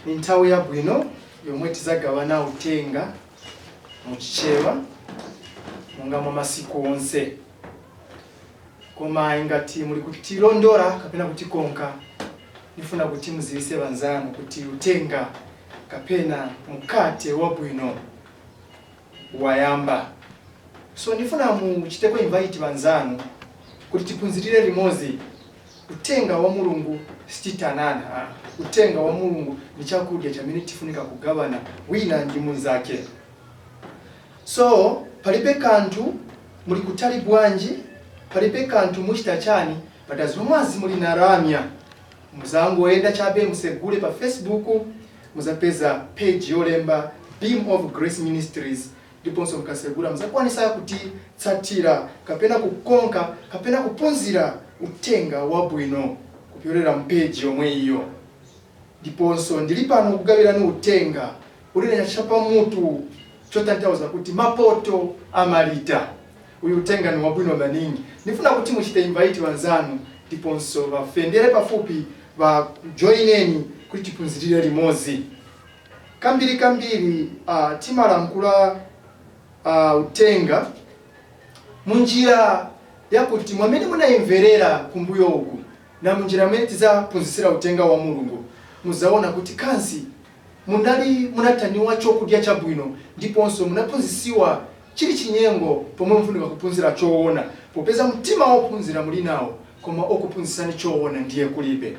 Ni nthawi yabwino yomwe tizagawana utenga muchichewa monga mwa masiku onse, koma ingati muli kutilondola kapena kutikonka, nifuna kuti muziwise vanzanu kuti utenga kapena mkate wabwino wayamba. So ndifuna muchiteko invite vanzanu kuti tiphunzirire limodzi utenga wa Mulungu. Sititanana. Utenga wa Mulungu ni chakudya chamene tifunika kugawana wina ndi munzake. So palibe kanthu muli kutali bwanji, palibe kanthu muchita chani, but as long as muli na lamya, muzangoenda chabe musegule pa Facebook, muzapeza page yolemba Beam of Grace Ministries. Ndiponso mukasegula, muzakwanisa kutitsatira kapena kukonka kapena kuphunzira utenga wabwino kupyolera mpage yomwe iyo. Ndiponso ndili pano kugawirani utenga ulina chapamutu chotanthauza kuti "Mapoto amalita". Uyu utenga ni wabwino maningi. Ndifuna kuti muchite invite wanzanu ndiponso vafendere pafupi, vajoineni kuti tiphunzirire limodzi. Kambiri kambiri timalankhula utenga munjira yakuti mwamene munayimverera kumbuyo uku na munjira amene tizaphunzitsira utenga wa Mulungu, muzaona kuti kansi munali munataniwa chokudya chabwino ndiponso munaphunzisiwa chili chinyengo pomwe mufunika kuphunzira choona, popeza mtima wophunzira muli nawo, koma okuphunzitsani choona ndiye kulibe.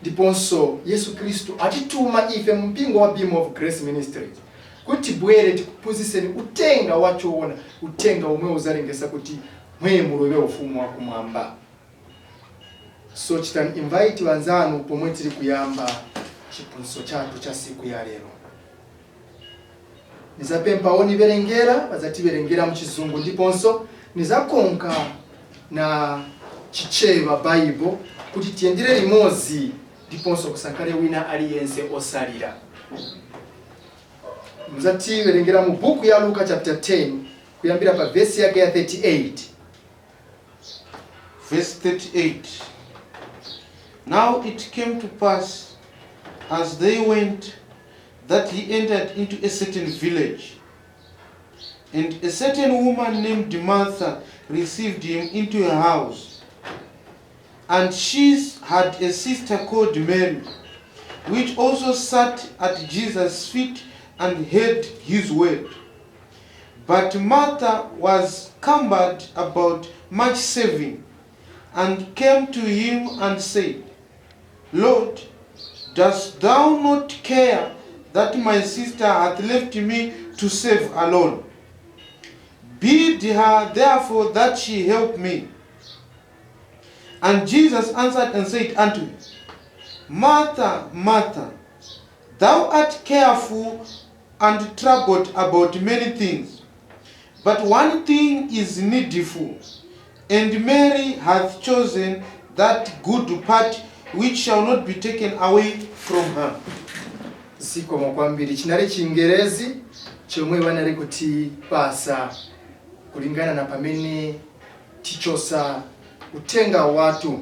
Ndiponso Yesu Khristu atituma ife mpingo wa Beam of Grace Ministries kuti tibwere tikuphunzitseni utenga wa choona, utenga omwe uzalengesa kuti mwe mulowe ufumu wakumwamba. So chitani invite wanzanu pomwe tili kuyamba chiphunzitso chathu cha siku ya lero. Nizapempha oniverengera bazativerengera muchizungu, ndiponso nizakonka na Chichewa Bible kuti tiyendere limodzi ndiponso kusakhale wina aliyense osalira. Muzativerengera mu buku ya Luka chapter 10 kuyambira pa vesi yake ya 38. Verse 38. Now it came to pass, as they went, that he entered into a certain village. And a certain woman named Martha received him into her house. And she had a sister called Mary, which also sat at Jesus' feet and heard his word. But Martha was cumbered about much serving, and came to him and said, "Lord, dost thou not care that my sister hath left me to serve alone? Bid her therefore that she help me." And Jesus answered and said unto her, "Martha, Martha, thou art careful and troubled about many things, but one thing is needful, and Mary hath chosen that good part which shall not be taken away from her." Zikomo kwambiri. Chinali Chingerezi chomwe vanali kutipasa kulingana na pamene tichosa utenga watu,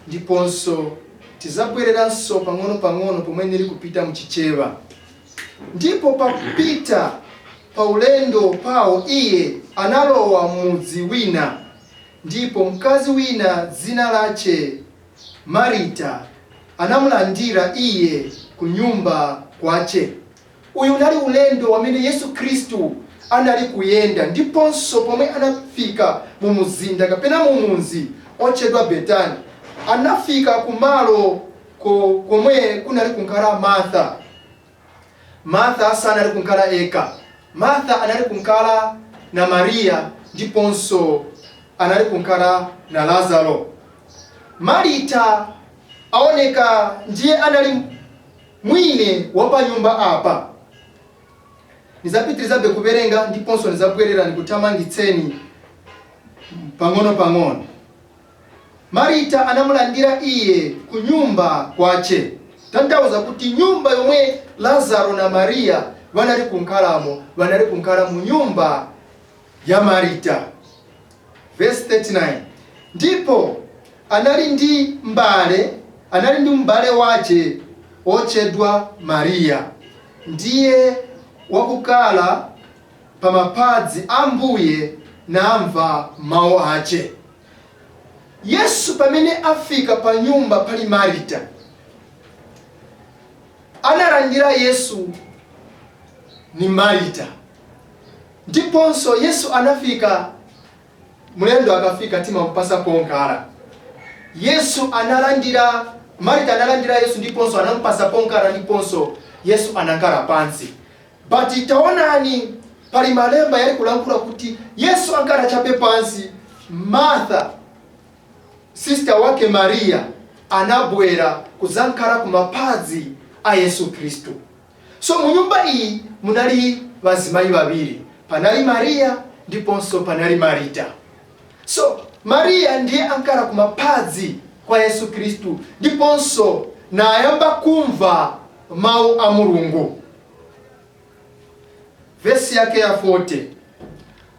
ndiponso tizabwereranso pang'ono-pang'ono pomwe ndili kupita muchichewa. Ndipo pakupita pa ulendo pawo, iye analowa mudzi wina. Ndipo mkazi wina dzina lache Marita anamulandira iye ku nyumba kwache. Uyu unali ulendo wamene Yesu Khristu anali kuyenda, ndiponso pomwe anafika mu muzinda kapena mu munzi otchedwa Betani, anafika kumalo komwe kunali kunkhala Martha. Martha sanali kunkhala eka. Martha anali kunkhala na Mariya ndiponso anali kunkhala na Lazaro. Marita aoneka ndiye anali mwine wa pa nyumba apa. Nizapitirizabe kuwerenga ndiponso nizabwerera nikuthamangitseni pang'ono pang'ono. Marita anamulandira iye ku nyumba kwache, tanthauza kuti nyumba yomwe Lazaro na Mariya vanali kunkhalamo, vanali kunkhala mu nyumba ya Marita. Verse 39. Ndipo anali ndi mbale wache. Ochedwa Mariya ndiye wakukala pa mapazi a Mbuye namva mawu ache. Yesu pamene afika pa nyumba pali Marita, analandira Yesu ni Marita. Ndiponso Yesu anafika, mulendo akafika timampasa ponkhala. Yesu analandira Marita, analandira Yesu ndiponso anampasa ponkhala, ndiponso Yesu anankhala pansi. But taonani, pali malemba yali kulankhula kuti Yesu ankhala chabe pansi, Martha, sister wake Mariya, anabwera kuzankhala ku mapazi a Yesu Khristu. So mu nyumba iyi munali bazimayi babiri, panali Mariya ndiponso panali Marita. So Mariya ndiye ankhala ku mapazi kwa Yesu Khristu ndiponso nayamba kumva mawu a Mulungu. Vesi yake ya 40: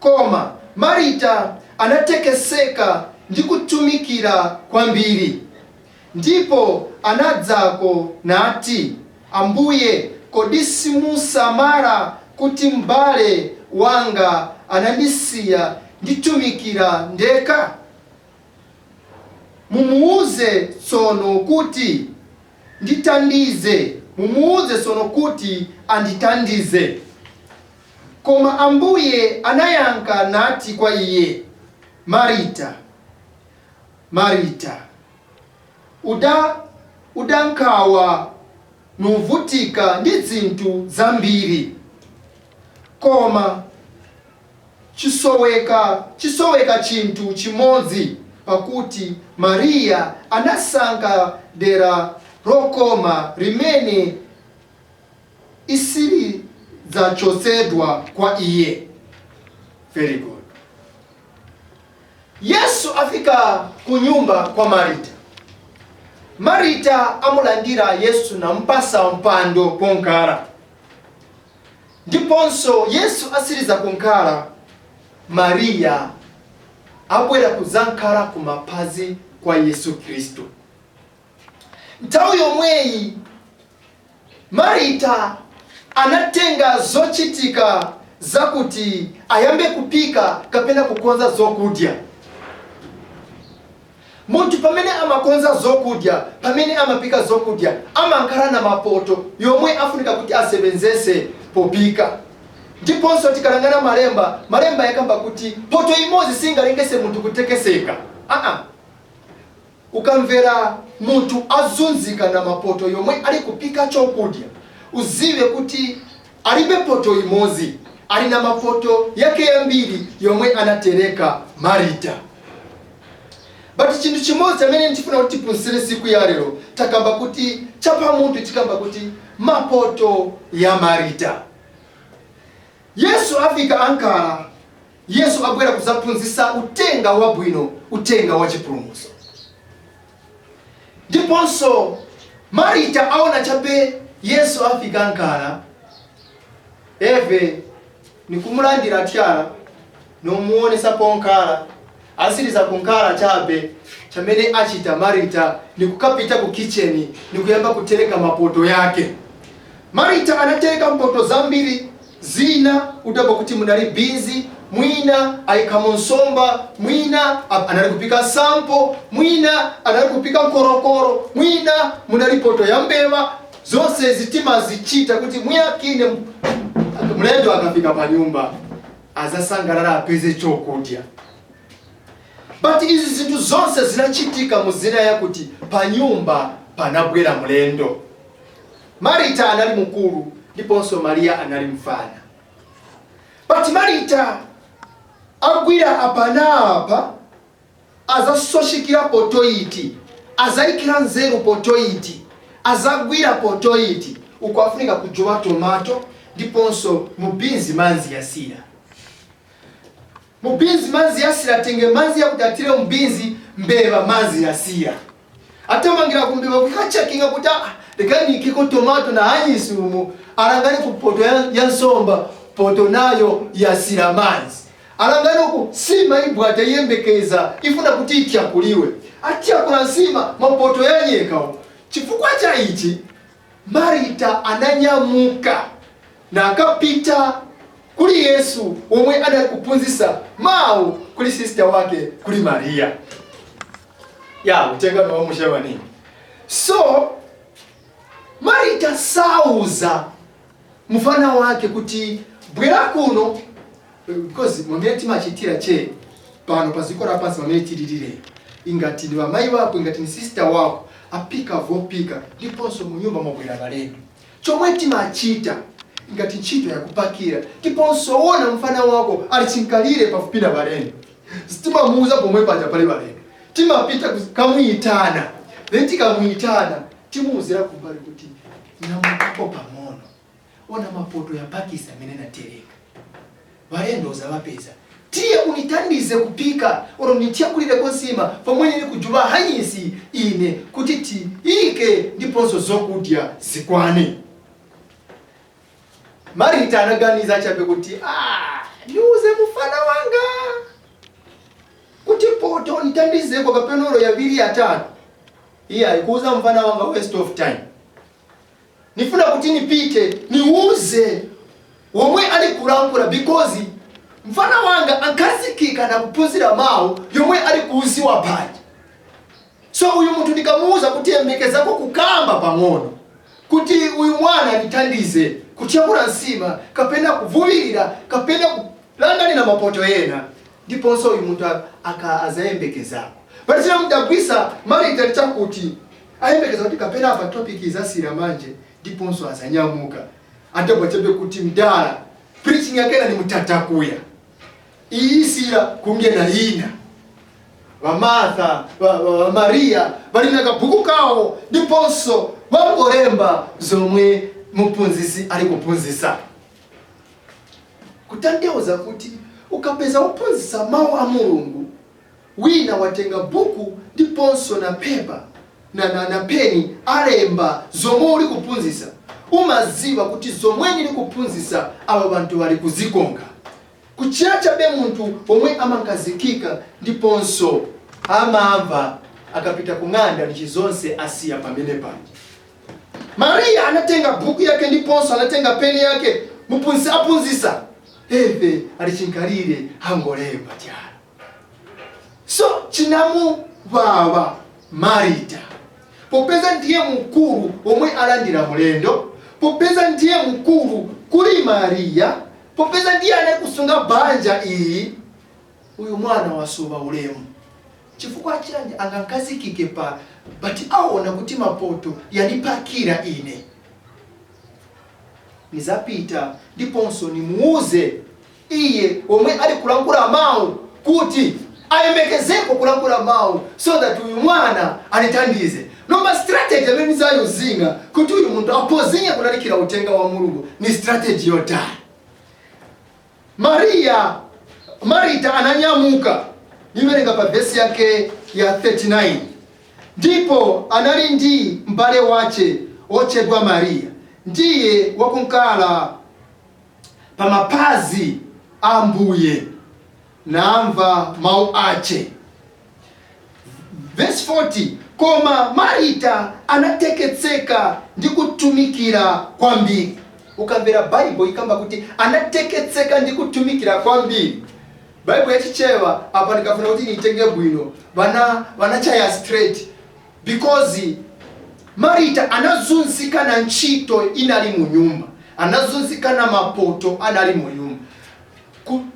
koma Marita anatekeseka ndi kutumikira kwambiri, ndipo anadzako nati, "Ambuye, kodi simusamala kuti m'bale wanga anandisiya nditumikira ndekha? Mumuuze tsono kuti nditandize, mumuuze tsono kuti anditandize." Koma Ambuye anayankha nati kwa iye, "Marita, Marita, udankhawa nuvutika ndi zinthu zambiri, koma chisoweka chinthu chimodzi, pakuti Mariya anasankha dera lokoma limene isilidzachotsedwa kwa iye." Very good. Yesu afika ku nyumba kwa Marita. Marita amulandira Yesu nampasa mpando ponkhala. Ndiponso Yesu asiriza kunkhala, Mariya abwera kuzankhala ku mapazi kwa Yesu Khristu. Nthawi yomweyi Marita anatenga zochitika zakuti ayambe kupika kapena kukonza zokudya. Munthu pamene amakonza zokudya, pamene amapika zokudya, amankhala na mapoto yomwe afunika kuti asebenzese popika. Ndiponso tikalangana malemba, malemba yakamba kuti poto imodzi singalengese munthu kutekeseka. Aa, ukamvera munthu azunzika na mapoto yomwe ali kupika chokudya, uziwe kuti alibe poto imodzi, ali na mapoto yake yambiri yomwe anatereka Marita. But chinthu chimodzi amene ndifuna kuti tiphunzire siku ya lero, takamba kuti chapamutu tikamba kuti mapoto ya Marita. Yesu afika ankhala, Yesu abwera kuzaphunzitsa utenga wabwino, utenga wa chipulumutso. Ndiponso Marita aona chabe Yesu afika ankhala, eve nikumulandira tyala nomuonesa ponkhala. Asiriza kunkhala chabe, chamene achita Marita nikukapita ku kitchen, nikuyamba kutereka mapoto yake. Marita anatereka mpoto zambiri. Zina udabwa kuti munali beans, mwina ayikamo nsomba, mwina anali kupika sampo, mwina anali kupika nkorokoro, mwina munali poto ya mbeva. Zonse zitima zichita kuti mwiyakine mlendo akafika pa nyumba azasangalala, apeze chokudya. But izi zinthu zonse zinachitika muzina yakuti pa nyumba panabwera mlendo. Marita anali mkulu ndiponso Mariya anali mfana. But Marita agwira apa na apa, azasoshikira poto iti, azayikira nzeru poto iti, azagwira poto iti. Uku afunika kujowa tomato, ndiponso mubinzi manzi yasira, mubinzi manzi yasira, tenge manzi yakuti atire mubinzi, mbeva manzi yasira. Atamangira kumbeva kukachakinga kuti, "Ah, lekanikiko tomato na anyisi umu." Alangani ku poto ya nsomba, poto nayo yasira manzi. Alangani uku sima ibwata iyembekeza ifuna kuti ityakuliwe, atyakula nsima, mapoto yanyekawo. Chifukwa cha ichi Marita ananyamuka nakapita kuli Yesu omwe anali kuphunzitsa mawu kuli sister wake, kuli Mariya. Ya utengano wa mushamanini. So Marita sauza mufana wake kuti bwera kuno, because mwamene timachitira che pano paziko lapansi, mwamene tililire, ingati ni vamayi wako, ingati ni sister wako apika vopika, ndiponso munyumba mwabwera balendo, chomwe timachita ingati ntchito yakupakira, ndiponso wona mfana wako ali chinkalire pafupi na balendo, sitimamuuza pomwe paja pali balendo, timapita kamuyitana. Then tikamuyitana timuuzira kumbali kuti nyamukapo pang'ono, ona mapoto yapakisa amene natereka, valendo uzavapeza, tiye unitandize kupika oro nityakulireko nsima pomwe nili kujuba hanyisi ine kuti tiike ndiponso zokudya zikwane. Marita anaganiza chabe kuti niuze mufana wanga kuti poto nitandizeko kapenoro yaviri yatatu. Iye ayikuuza mfana wanga waste of time. Nifuna kuti nipite niuze womwe ali kulankhula, because mfana wanga ankhazikika na kuphunzira mawu yomwe ali kuuziwa paja. So uyu munthu ndikamuuza kuti yembekezako kukamba pang'ono kuti uyu mwana andithandize kutyakula nsima kapena kuvuwirira kapena kulanganira mapoto ena, ndiponso uyu munthu aka azayembekezako. Pali chinamudabwisa Marita chakuti ayembekeza kuti kapena apa topic izasira manje, ndiponso azanyamuka, adabwa chabe kuti mdala preaching yakena ni mutatakuya iyisira kungena ina. VaMartha, vaMariya vali na kabhuku kawo, ndiponso vangolemba zomwe muphunzisi ali kuphunzisa. Kutanthauza kuti ukapeza kuphunzisa mawu a Mulungu, wina watenga buku ndiponso na pepa na peni, alemba zomwe uli kuphunzisa, umaziwa kuti zomwe ndili kuphunzisa abo bantu bali kuzikonga. Kuchira chabe munthu omwe amankazikika ndiponso amamva, akapita kung'anda ndichi zonse asiya pamene paja. Mariya anatenga buku yake ndiponso anatenga peni yake, muphunzisi aphunzisa, eve alichinkalire angolemba tyala. So chinamuwawa Marita, popeza ndiye mkulu omwe alandira mulendo, popeza ndiye mkulu kuli Mariya, popeza ndiye anali banja iyi, uyu mwana wasowa ulemu. Chifukwa chanji angankazikike pa but aona kuti mapoto yanipakira ine, nizapita ndiponso nimuuze iye omwe ali kulankhula mawu kuti ayembekezeko kulankhula mawu so that uyu mwana anithandize. Nomba strategy amene nizayuzinga kuti uyu munthu apozinye kulalikira utenga wa Mulungu ni strategy yotani? Mariya, Marita ananyamuka. Niwerenga pa vesi yake ya 39. Ndipo anali ndi m'bale wace otchedwa Mariya, ndiye wakunkhala pa mapazi a Mbuye namva mawu ace. Verse 40: koma Marita anateketseka ndi kutumikira kwambiri. Ukamvera Baibo ikamba kuti anateketseka ndi kutumikira kwambiri. Baibo yachichewa apa ndikafuna kuti niitenge bwino, vana vanachaya straight, because Marita anazunzika na ntchito inali mu nyumba, anazunzika na mapoto anali mu nyumba.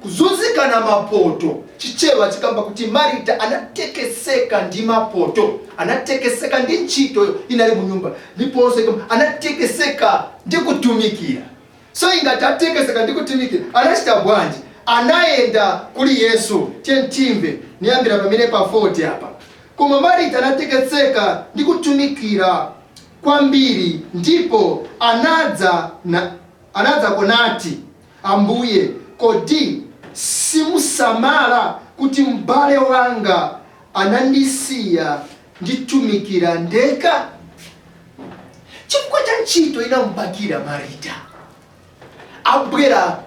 Kuzunzika na mapoto, Chichewa chikamba kuti Marita anatekeseka ndi mapoto, anatekeseka ndi ntchito inali mu nyumba, ndiponso ikamba anatekeseka ndi kutumikira. So ingati atekeseka ndi kutumikira, anachita bwanji? Anayenda kuli Yesu. Tiye timve, niyambira pamene pa 40 apa. Koma Marita anatekeseka ndi kutumikira kwambiri, ndipo anadzako nati, "Ambuye, kodi simusamala kuti m'bale wanga anandisiya nditumikira ndekha?" Chifukwa cha ntchito inampakira Marita, abwera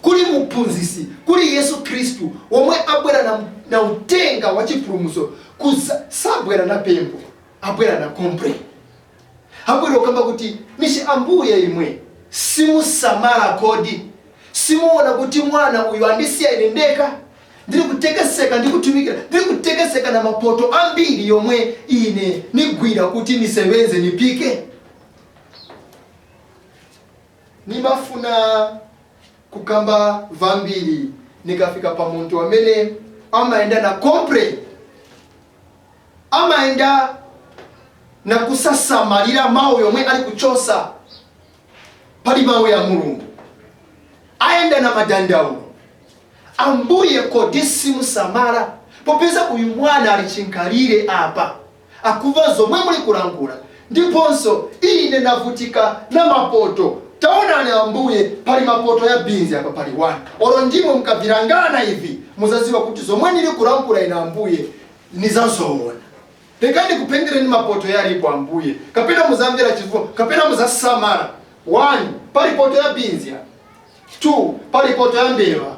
kuli muphunzisi, kuli Yesu Khristu omwe abwera na utenga wa chipulumutso. Sabwera na pempo, abwera na complain. Abwera okamba kuti, nishi ambuye imwe simusamala kodi? Simuona kuti mwana uyu andisiya ine ndeka? Ndiri kutekeseka, ndikutumikira, ndiri kutekeseka na mapoto ambiri yomwe ine nigwira kuti nisebenze, nipike. Nimafuna kukamba vambiri nikafika pa muntu amene amaenda na complain, amaenda na kusasamalira mawu yomwe ali kuchosa pali mawu ya Mulungu, ayenda na madandaulo. Ambuye, kodi simusamala popeza uyu mwana ali chinkalire apa akuva zomwe muli kulangula, ndiponso ine navutika na mapoto? Taonani ambuye, pali mapoto ya beans apa, pali 1 olo ndimwe mukabvirangana ivi muzaziwa kuti zomwe ndili kulangula ine ambuye nizazoona. Lekani kupendereni mapoto yalipo ambuye, kapena muzamvera chifundo, kapena muzasamala. 1, pali poto ya beans apa. 2, pali poto ya mbewa.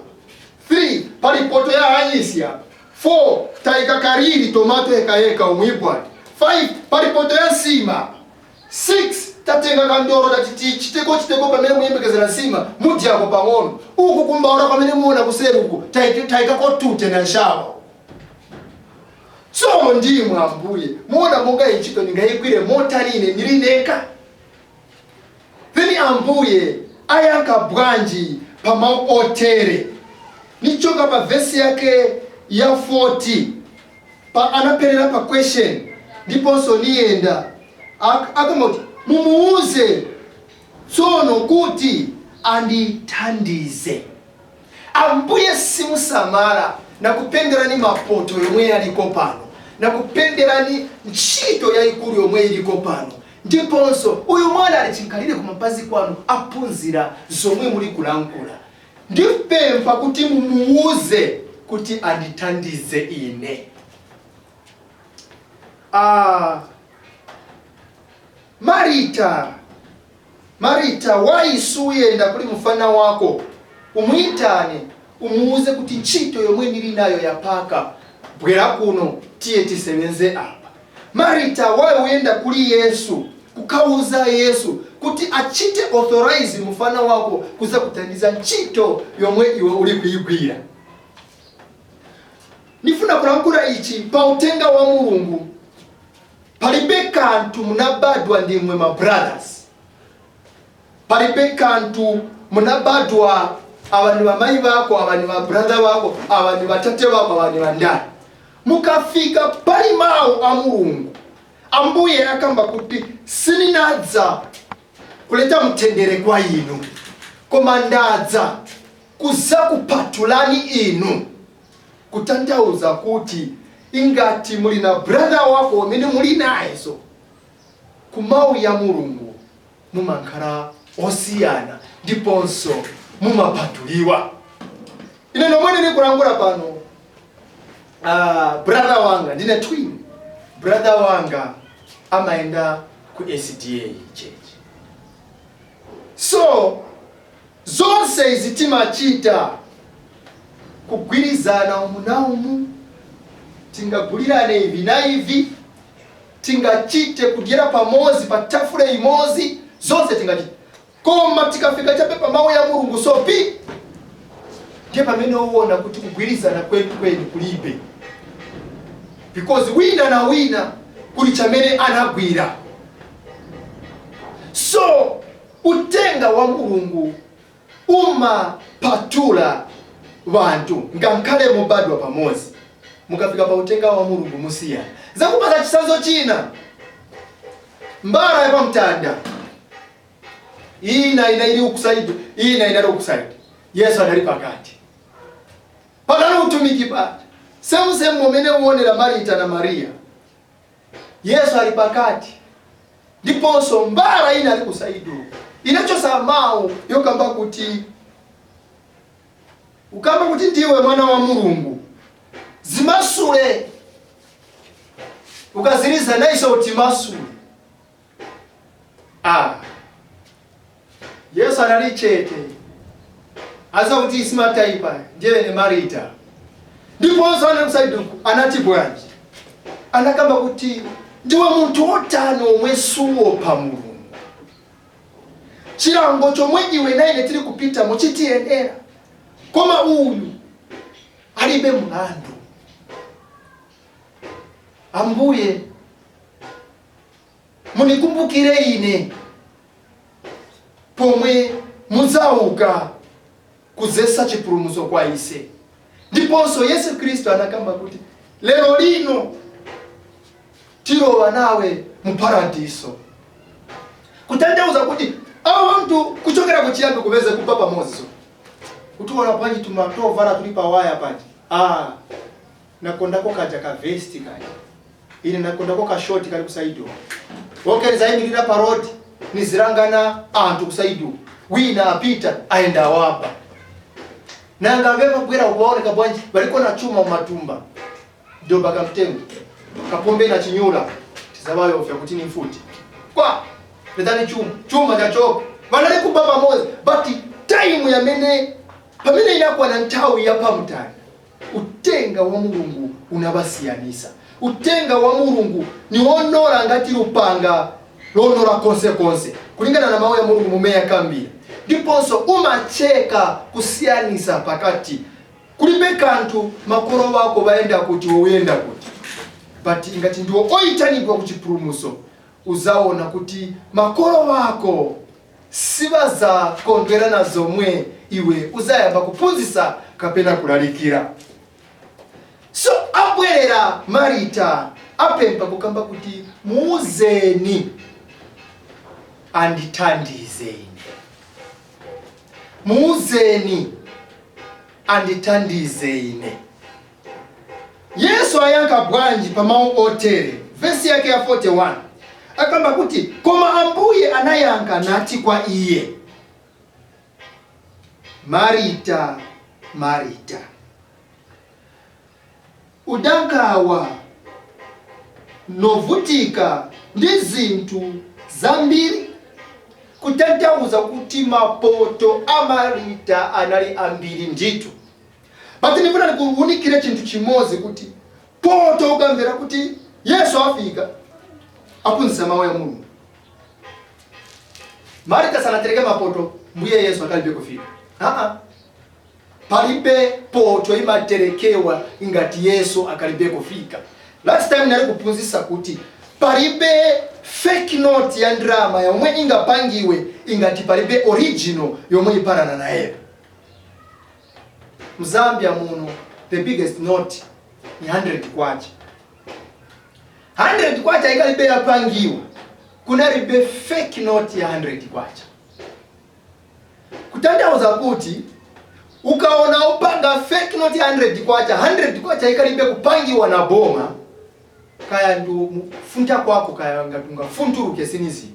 3, pali poto ya anyisi apa. 4, taika kariri tomato yekayeka umwibwati. 5, pali poto ya nsima. 6, tatenga kandoro, tati chiteko chiteko pamene muyembekezera nsima mudyako pang'ono. Uku kumbaula pamene muona kuseri uku taikako tute na nshawa. So ndimwe ambuye muona monga ichito ningayigwire motanine ndilineka? Then ambuye ayankha bwanji pa mawu otere? Nichoka pa vesi yake ya 40 pa anaperera pa question, ndiponso niyenda. Akamati, mumuuze tsono kuti andithandize. Ambuye simusamala, nakupenderani mapoto yomwe yaliko pano, nakupenderani ntchito yayikulu yomwe iliko pano, ndiponso uyu mwana ali chinkhalire kumapazi kwanu aphunzira zomwe muli kulankhula. Ndipempha kuti mumuuze kuti andithandize ine. Ah, Marita, Marita, why suyenda kuli mfana wako umuyitane, umuuze kuti ntchito yomwe ndili nayo yapaka, bwera kuno tiye tisebenze apa? Marita, why uyenda kuli Yesu kukauza Yesu kuti achite authorize mfana wako kuza kuthandiza ntchito yomwe iwe uli kuyigwira? Ndifuna kulankhula ichi pa utenga wa Mulungu. Palibe kanthu munabadwa ndimwe ma brothers, palibe kanthu munabadwa ava ni vamai vako, ava ni vabrother vako, ava ni vatate vako, ava ni vandani. Mukafika pali mawu a Mulungu, ambuye akamba kuti, sininadza kuleta mtendere kwa inu, koma ndadza kuzakupatulani inu. Kutanthauza kuti ingati muli na brother wako amene muli nayeso, kumawu ya Mulungu mumankhala osiyana ndiponso mumapatuliwa. Ine nomwe ndili kulangula pano, brother wanga, ndine twin, brother wanga amayenda ku SDA Church. So zonse izi timachita kugwirizana umu na umu, tingagulirane ivi na ivi, tingachite kudyera pamozi pa tafule imozi, zonse tingachite. Koma tikafika chape pa mawu ya Mulungu, sopi ndiye pamene uwona kuti kugwirizana kweni kweni kulibe, because wina na wina kuli chamene anagwira. So utenga wa Mulungu umapatula vanthu ngakhale mubadwa pamodzi, mukafika pa utenga wa Mulungu musiyana. Zakupasa chisanzo china, mbala yapamtanda, ina ina ili uku side, ina inali uku side, Yesu anali pakati. Panali utumiki pati same same mumene uonera Marita na Mariya. Yesu ali pakati ndiponso mbala ina ali ku side uku inachosa mawu yokamba kuti, ukamba kuti ndiwe mwana wa Mulungu, zimasule, ukaziriza naiso utimasule. Ah, Yesu anali chete, aza kuti isimataipa ndiye ne Marita. Ndiponso ana ku side uku anati bwanji? Anakamba kuti, ndiwe munthu wotani omwe suopa Mulungu? Chilango chomwe iwe naine tiri kupitamo chitiyenera, koma uyu alibe mulandu. Ambuye, munikumbukire ine pomwe mudzauka kuzesa chipulumutso kwa ise. Ndiponso Yesu Khristu anakamba kuti lero lino tilowa nawe mu paradiso, kutanthauza kuti awo anthu kuchokera kuchiyambi kupeze kuba pamodzi. So kutiona panji tumatovala tuli pawaya paji, ah, nakondako kaja ka vest kaja, ine nakondako ka short kali kusaido. Okay, nizayimirira pa road, nizirangana anthu kusaido, wina apita aenda awapa nanga ave mabwera kuwaoneka bwanji, baliko na chuma mumatumba, doba kamtengo kapombe na chinyula, tizabayofya kuti ni mfuti kwa letani chuma, chuma chachoka. Vanali kuba pamodzi, but time yamene pamene inakwana nthawi ya pamtanda, utenga wa Mulungu unabasiyanisa. Utenga wa Mulungu ni wonora ngati lupanga lonora konsekonse, kulingana na mawu ya Mulungu mumene yakambira, ndiponso umacheka kusiyanisa pakati. Kulibe kanthu makolo wako bayenda kuti, woyenda kuti, but ingati ndiwo oyitanidwa ku chipulumutso, uzaona kuti makolo wako sibazakondwera na zomwe iwe uzayamba kuphunzitsa kapena kulalikira. So abwerera Marita, apempha kukamba kuti muuzeni andithandize ine, muuzeni andithandize ine. Yesu ayankha bwanji pa mawu otere? Vesi yake ya 41 akamba kuti, koma Ambuye anayankha nati kwa iye, "Marita, Marita, udankawa novutika ndi zinthu zambiri." Kutanthauza kuti mapoto a Marita anali ambiri ndithu. But ndifuna ndikuwunikire chinthu chimodzi, kuti poto ukamvera kuti Yesu afika aphunzitsa mawu ya Mulungu, Marita sanatereke mapoto mbuye Yesu akalibe kufika. Aa, palibe poto imaterekewa ingati Yesu akalibe kufika. Last time nali kuphunzitsa kuti palibe fake note ya ndrama yomwe ingapangiwe ingati palibe original yomwe iparana naye. Mzambia muno the biggest note ni 100 kwacha. 100 kwacha ikalibe yapangiwa, kunalibe fake note ya 100 kwacha. Kutanthauza kuti ukaona upanga fake note ya 100 kwacha, 100 kwacha ikalibe kupangiwa na boma, kaya ndi kufunta kwako, kaya ngati ungafunturuke sinizi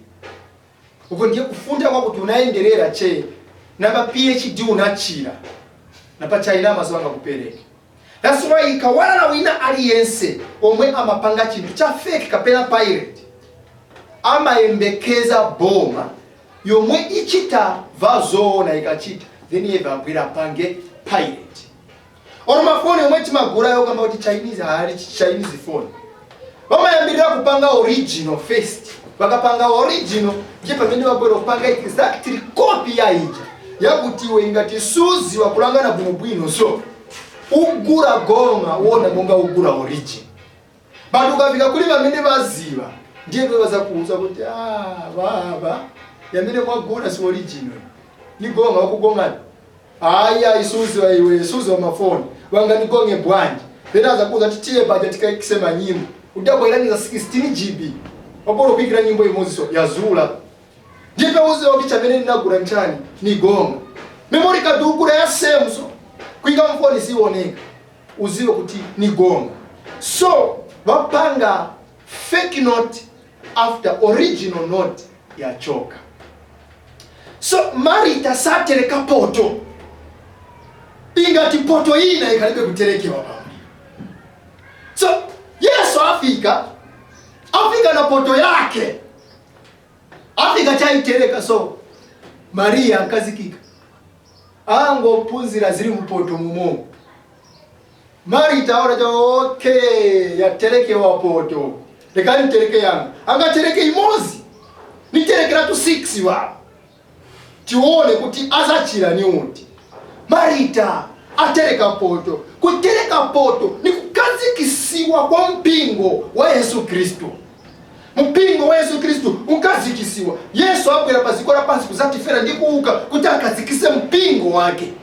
uko ndiye kufunda kwako kuti unaendelera che napa PhD unachira napa China maso anga kupereka. That's why ikawalala wina aliyense omwe amapanga chinthu cha fake kapena pirate, amayembekeza boma yomwe ichita vazoona ikachita, then iye vabwera apange pirate. Or mafoni omwe timagulayo kamba kuti Chinese, haali Chinese phone, vamayambirira kupanga original first. Vakapanga original, ndiye pamene vabwera kupanga exactly copy ya ija, yakuti iwe ingati suziwa kulangana bwinobwino, so ugula gonga uona monga ugula origin. But ukafika kuli vamene vaziva, ndiye vazakuuza kuti, "Ah, baba, yamene mwagula si original, ni gonga." Wakugongani aya isuziwa, iwe isuziwa mafoni wanga nigonge bwanji? Then azakuuza kuti tiye paja tikaikisema nyimbo, udabwairaniza 16 GB wapolo kuikira nyimbo imodzi, so yazula. Ndiye uziwa kuti chamene ndinagula nchani, ni gonga. Memory card ugula ya same, so kuika mfoni sioneka, uziwe kuti ni gonga. So vapanga fake note after original note yachoka. So Marita satereka poto ingati poto ina ikalibe kuterekewa pamuliro. So Yesu afika, afika na poto yake, afika chaitereka. So Mariya ankazikika angophunzira zili mpoto mumo. Marita aona cha okay, yaterekewa poto, lekani nitereke yangu. Angatereke imozi, niterekeratu 6 wawo. Tione kuti azachira ni uti. Marita atereka poto. Kutereka poto ni kukazikisiwa kwa mpingo wa Yesu Kristu. Mpingo wa Yesu Kristu ukazikisiwa. Yesu abwera paziko la pansi kuzatifera ndi kuuka kuti akazikise mpingo wake.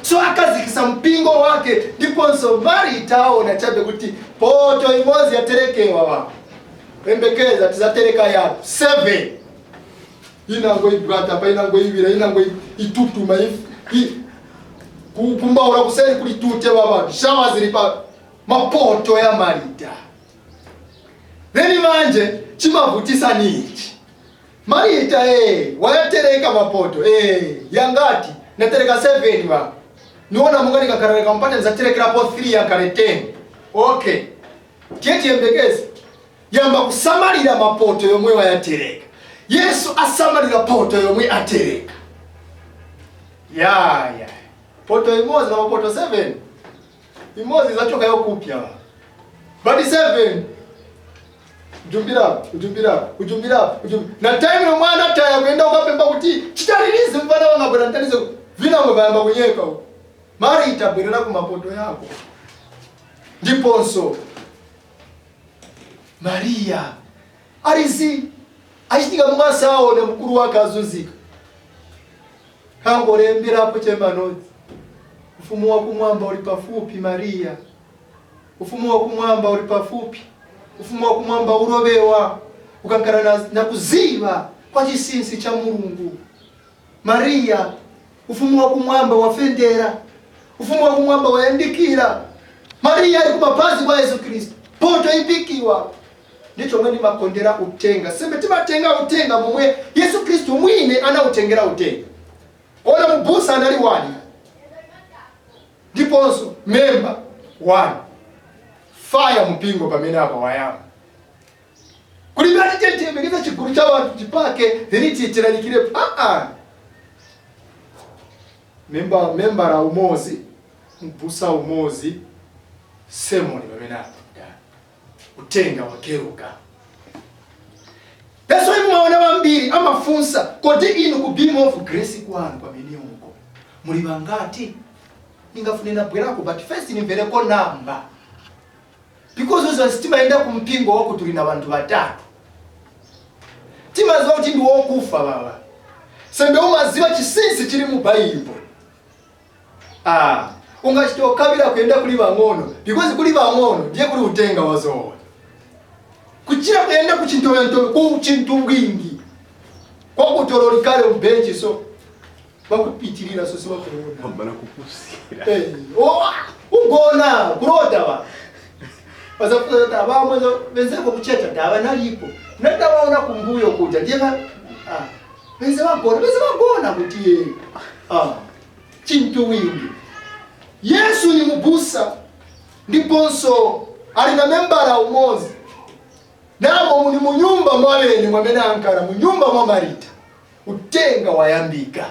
So akazikisa mpingo wake, ndiponso Marita aona chabe kuti poto imodzi yaterekewa wa pembekeza tizatereka yapo 7, inango ibwata pa, inango ibira, inango itutuma kumbaura kuseri kuli tute baba shawa zili pa mapoto ya Marita. Then manje chimavutisa nichi Marita wayatereka mapoto yangati natereka 7 ba niona mungani kakareka mpata nzaterekerapo 3 yankale 10. Okay, tiye tiyembekeze yamba kusamalira mapoto yomwe wayatereka. Yesu asamalira poto yomwe atereka ya poto imodzi na mapoto 7, imodzi zachoka yokupya but 7 ujumbira ujumbira ujumbira ujumbira na time yomwe anataya kuyenda ukapemba kuti chitalirize mfana wanga bwera ntalize vinango vayamba kunyeka. Marita bwerera ku mapoto yako. Ndiponso Maria arizi achitika mumasawo ne mukuru wake azunzika kangolemberapo chemanodzi, ufumu wa kumwamba uli pafupi Maria, ufumu wa kumwamba uli pafupi, ufumu wa kumwamba urobewa ukankana na kuziva kwa chisinsi cha Mulungu. Maria, ufumu wa kumwamba wafendera, ufumu wa kumwamba wayandikira. Maria ali kumapazi kwa Yesu Kristo, poto ipikiwa. Ndicho mwene makondera utenga sembe timatenga utenga momwe Yesu Kristo mwine anautengera utenga. Ona mubusa anali wani, ndiponso memba wani fire mpingo pamene apa wayamba kulibati tentembekeza chigulu cha bantu chipake lilitiitiralikire memba membara umozi mbusa umozi semoni pamene apa utenga wakeruka. That's why mwaona wambiri amafunsa kodi inu ku Beam of Grace kwanu pamene uko muli bangati? Ningafune nabwerako but first nimvereko namba, because uzo timaenda ku mpingo wako tuli na bantu batatu timaziwa kuti ndi wokufa baba sembe umaziwa chisinsi chili mu Bible. Ungachitokabira kuyenda kuli bang'ono because kuli bang'ono ndiye kuli utenga wazoona kuchira kuyenda kuchintowentowe ku chintu bwingi kwakutololikale mbenchi so bakupitirira so sibakuona bana kupusira ugona kurota ba bazafuta bamwe benzeko kucheta ndaba nalipo nadawaona kumbuyo kuja ndiye benze bagona kuti chintu wingi. Yesu ni mubusa ndiponso ali na membara umozi nabo ni munyumba mwabene mwamene ankara munyumba mwa Marita utenga wayambika.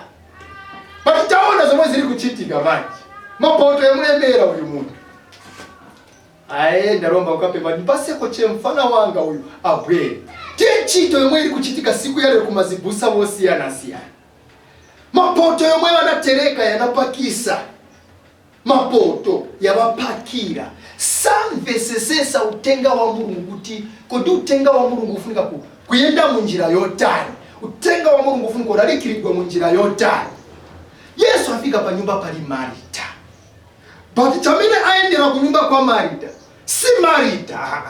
Patitaona zomwe ziri kuchitika manje mapoto yamulembera uyu muntu aenda romba ukapemba ndipaseko che mfana wanga uyu abwere. Tiye ntchito yomwe iri kuchitika siku yalero kumazibusa vosiyana-siyana. Mapoto yomwe vanatereka yanapakisa mapoto yavapakira samvesesesa utenga wa Mulungu kuti kodi utenga wa Mulungu ufunika kuyenda munjira yotani, utenga wa Mulungu ufunika ulalikiridwa munjira yotani. Yesu afika pa nyumba pali Marita, but chamene aendera kunyumba kwa Marita si Marita,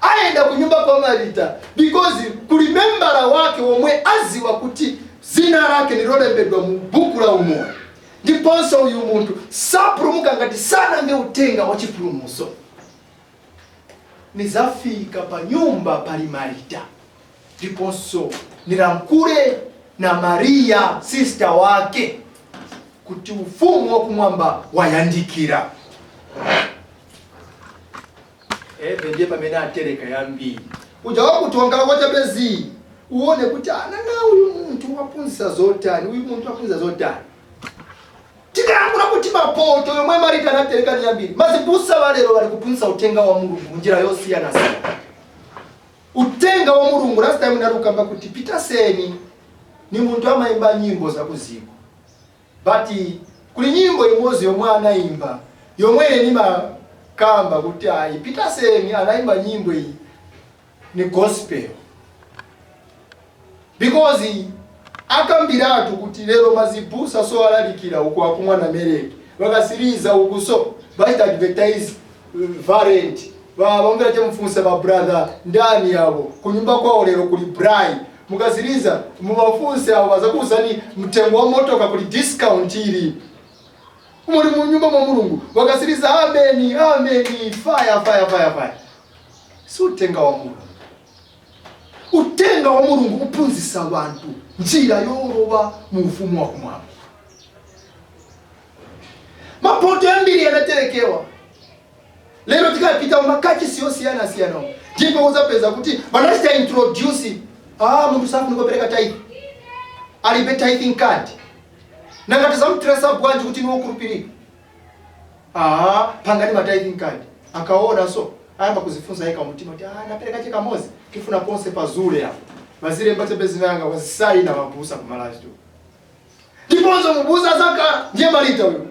aenda kunyumba kwa Marita because kuli membara wake womwe aziwa kuti zina lake nilolembedwa mu buku la umoyo. Ndiponso uyu muntu sapulumuka ngati sanamve utenga wa chipulumutso. Nizafika pa nyumba pali Marita ndiponso nilamkule na Maria sister wake kuti ufumu wa kumwamba wayandikira. Ebe ndiye pamene atereka yambiri uja wakuti wangala kwa chapezi uone kuti ananga uyu muntu wapunzisa zotani, uyu muntu wapunzisa zotani. Tikangura kuti mapoto yomwe Marita anatereka ni yambiri. Mazibusa valero vali kupunzisa utenga wa Mulungu munjira yosiyana-siyana. Utenga wa Mulungu last time narukamba kuti pitaseni Ni munthu amayimba nyimbo zakuziko, but kuli nyimbo imodzi yomwe anayimba yomwe nimakamba kuti ayi, Peterson anayimba nyimbo iyi ni gospel, because akambiratu kuti lero mazibusa so alalikira uku akumwa na meleki, vakasiriza uku so vachita advertise variant. Vamvera chemufunsa ba brother ndani yavo kunyumba kwawo lero kuli braai. Mukasiriza muvafunse avo, vazakuuzani mtengo wa motoka kuli discount ili muli munyumba mwa Mulungu. Wakasiriza, ameni, ameni, fire, fire, fire, fire. Si utenga wa Mulungu. Utenga wa Mulungu uphunzitsa bantu njira yolowa mu ufumu wa kumwamba. Mapoto ambiri yanaterekewa. Lero tikapita mumakachisi yosiyana-siyana, ndipo uzapeza kuti vanachita introduce, munthu safuna kupereka tithe, alibe tithing card. Nanga tizamutirasa bwanji kuti niwokhulupirika? Pangani ma tithing card. Akaona so ayamba kuzifunza yeka mutima kuti napereka chikamozi, tifuna ponse pazule apo vazilemba chepezinanga wazisaina mabusa kumalazi tu. Ndiponso mubusa zaka ndiye Marita uyu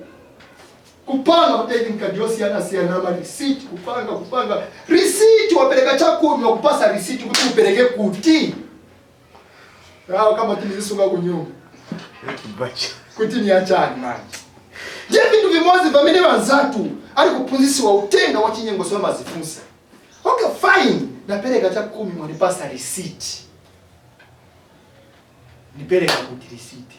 kupanga tithing card yosiyana siyana, ma receipt, kupanga receipt. Wapereka chakumi, wakupasa receipt kuti upereke kuti kama tinizisunga kunyumba kuti ni achani manje. Ndiye vintu vimodzi pamene vanzatu ali kuphunzisiwa utenga wa chinyengo soma mazifunsa, okay, fine, napereka chakumi, mwanipasa receipt, nipereka kuti receipt?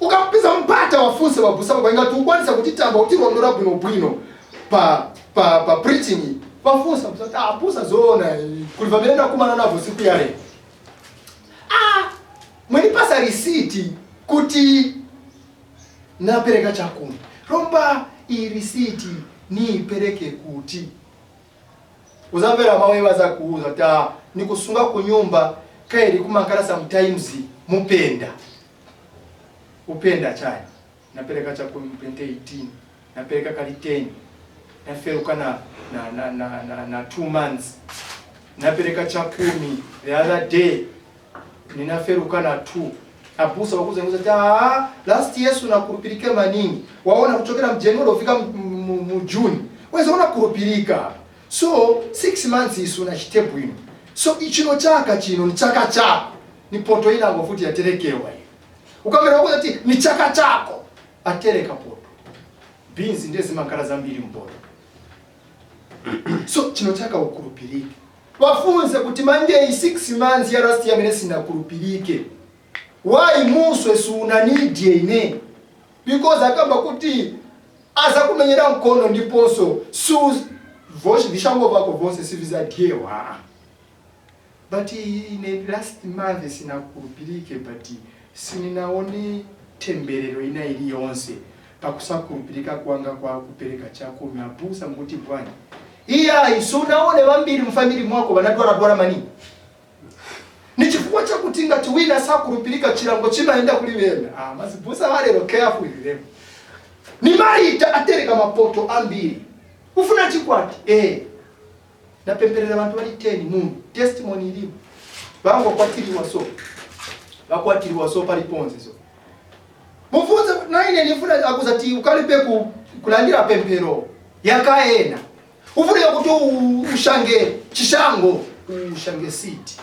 Ukapeza mpata wafunse wabusa kwa ngati ukwanisa kutitamba utilondola bwinobwino pa preaching. Wafunsa busa, busa, zoona kuli pamene ndakumana navo siku ya lero, mwenipasa risiti kuti napereka chakumi, romba iyi risiti niipereke kuti? Uzamvera mawe vazakuuza kuti nikusunga kunyumba kaili kumankala sometimes mupenda upenda chani. Napereka chakumi mu 2018, napereka kali 10, naferuka na 2 months. Napereka chakumi the other day, ninaferuka na 2. Abusa wakuzenguza kuti last year sunakurupirike maningi, waona kuchokera mu January ufika mu June weza unakurupirika, so 6 months isu unachite bwino, so ichino chaka chino ni chaka chako. Ni poto inango futi yaterekewa iyo. Ukamera wakuza kuti ni chaka chako, atereka poto, beans ndiye zimakhala zambiri mpoto, so chino chaka ukurupirike. Wafunze kuti manje iyi 6 months ya last year amene sinakurupirike, why muswe sunanidye ine? Because akamba kuti azakumenyera mkono, ndiponso su vishango vako vonse sivizadyewa. But ine last month sinakurupirike, but sininaone temberero ina iliyonse pakusakurupirika kwanga kwa kupereka chakumi. Abusa mukuti bwana iyayi, sunaone vambiri mufamili mwako vanadwaradwara maningi? Ni chifukwa chakuti ngati wina sakurupirika, chilango chimaenda kuli wena. Mazibusa valero, careful with them. Ni Marita atereka mapoto ambiri. Ufuna chikwati, napemperera vantu vali 10 muno, testimony ilipo, vangokwatiriwa so vakwatiriwa so paliponse. So mufunze naine nifuna akuza ti ukalibe kulandira pempero yakaena, ufunike kuti ushange chishango, ushange siti.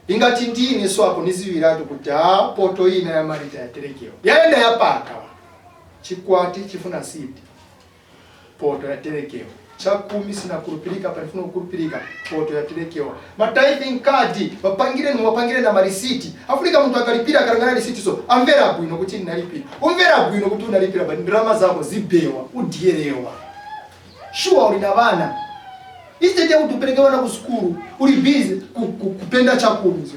Ingati ndine so apo niziwiratu kuti poto ina ya Marita yaterekewa, yaenda yapaka. Chikwati chifuna siti, poto yaterekewa. Chakumi sinakurupirika, palifuna kukurupirika, poto yaterekewa. Ma tithing card vapangire wapangire na marisiti. Afunika munthu akalipira akalangana risiti, so amvera bwino kuti ndinalipira. Umvera bwino kuti unalipira, but ndalama zako zibewa, udyerewa. Shuwa uli na vana, instead yakuti upereke vana ku sukulu, uli busy kupenda chakumi,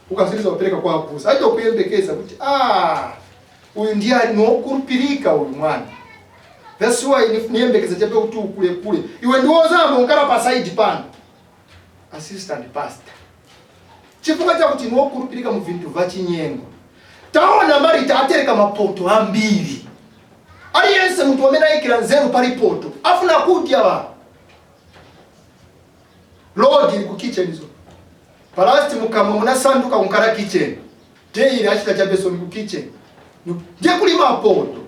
ukasiriza kupereka kwa abusa. Aita kuyembekeza kuti uyu ndiye ali nokurupirika uyu mwana. That's why niyembekeza chape kuti ukule kule iwe ndiwozamba unkala pa side pano assistant pastor, chifukwa chakuti niwokurupirika mu vintu vachinyengo. Taona Marita atereka mapoto ambiri. Aliyense munthu amene ayikira nzeru pali poto afuna kudya va lodi ili ku kitchen zo. Palasti mukamwa munasanduka kunkala kitchen. Daily achita chabeso ku kitchen. Ndiye kuli mapoto.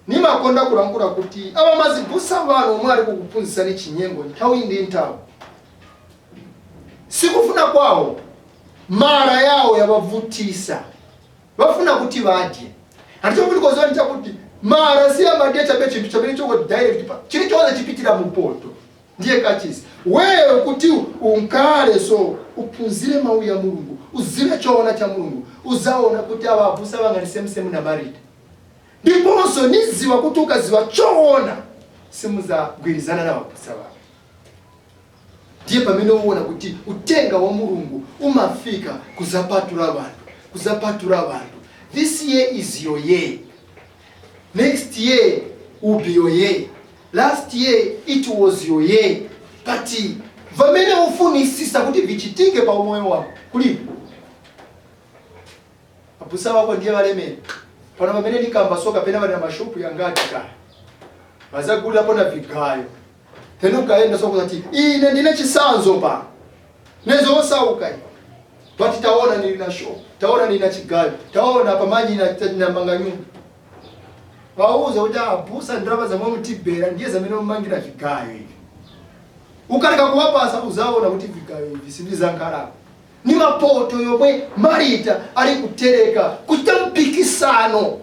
Nimakonda kulankhula kuti aba mazibusa bano omwe ali kukuphunzitsani chinyengo nthawi ndi nthawi. Sikufuna kwawo, mara yawo yabavutisa. Bafuna kuti badye. Ati chokuti chakuti mara si amadye chabe chinthu chamene choko direct chilichonse chipitira mupoto. Ndiye kachisi. Wewe kuti unkale so uphunzire mawu ya Mulungu, uzive choona cha Mulungu, uzaona kuti aba abusa banga ni same same na Marita. Ndiponso niziwa kuti ukaziwa choona simuzagwirizana na abusa bako. Ndiye pamene uwona kuti utenga wa Mulungu umafika kuzapatula bantu, kuzapatula bantu. This year is your year. Next year will be your year. Last year it was your year. But vamene ufunisisa kuti vichitike pa umoyo wako kulipo. Abusa wako ndiye valemera. Pano pamene ndikamba soka pena vali na mashopu yangati kaya. Vazagulirapo na vigayo. Then ukaenda soko kuti ine ndine chisanzo pa. Nezo osauka ine. But taona nili na shop, taona nili na chigayo, taona pamanyi na manga nyumba. Wauza kuti abusa ndalama zamwe mutibera ndiye zamene mumangira vigayo ivi. Ukaleka kuwapasa uzaona kuti vigayo ivi sivizankhalapo. Ni mapoto yomwe Marita ali kutereka kuchita mpikisano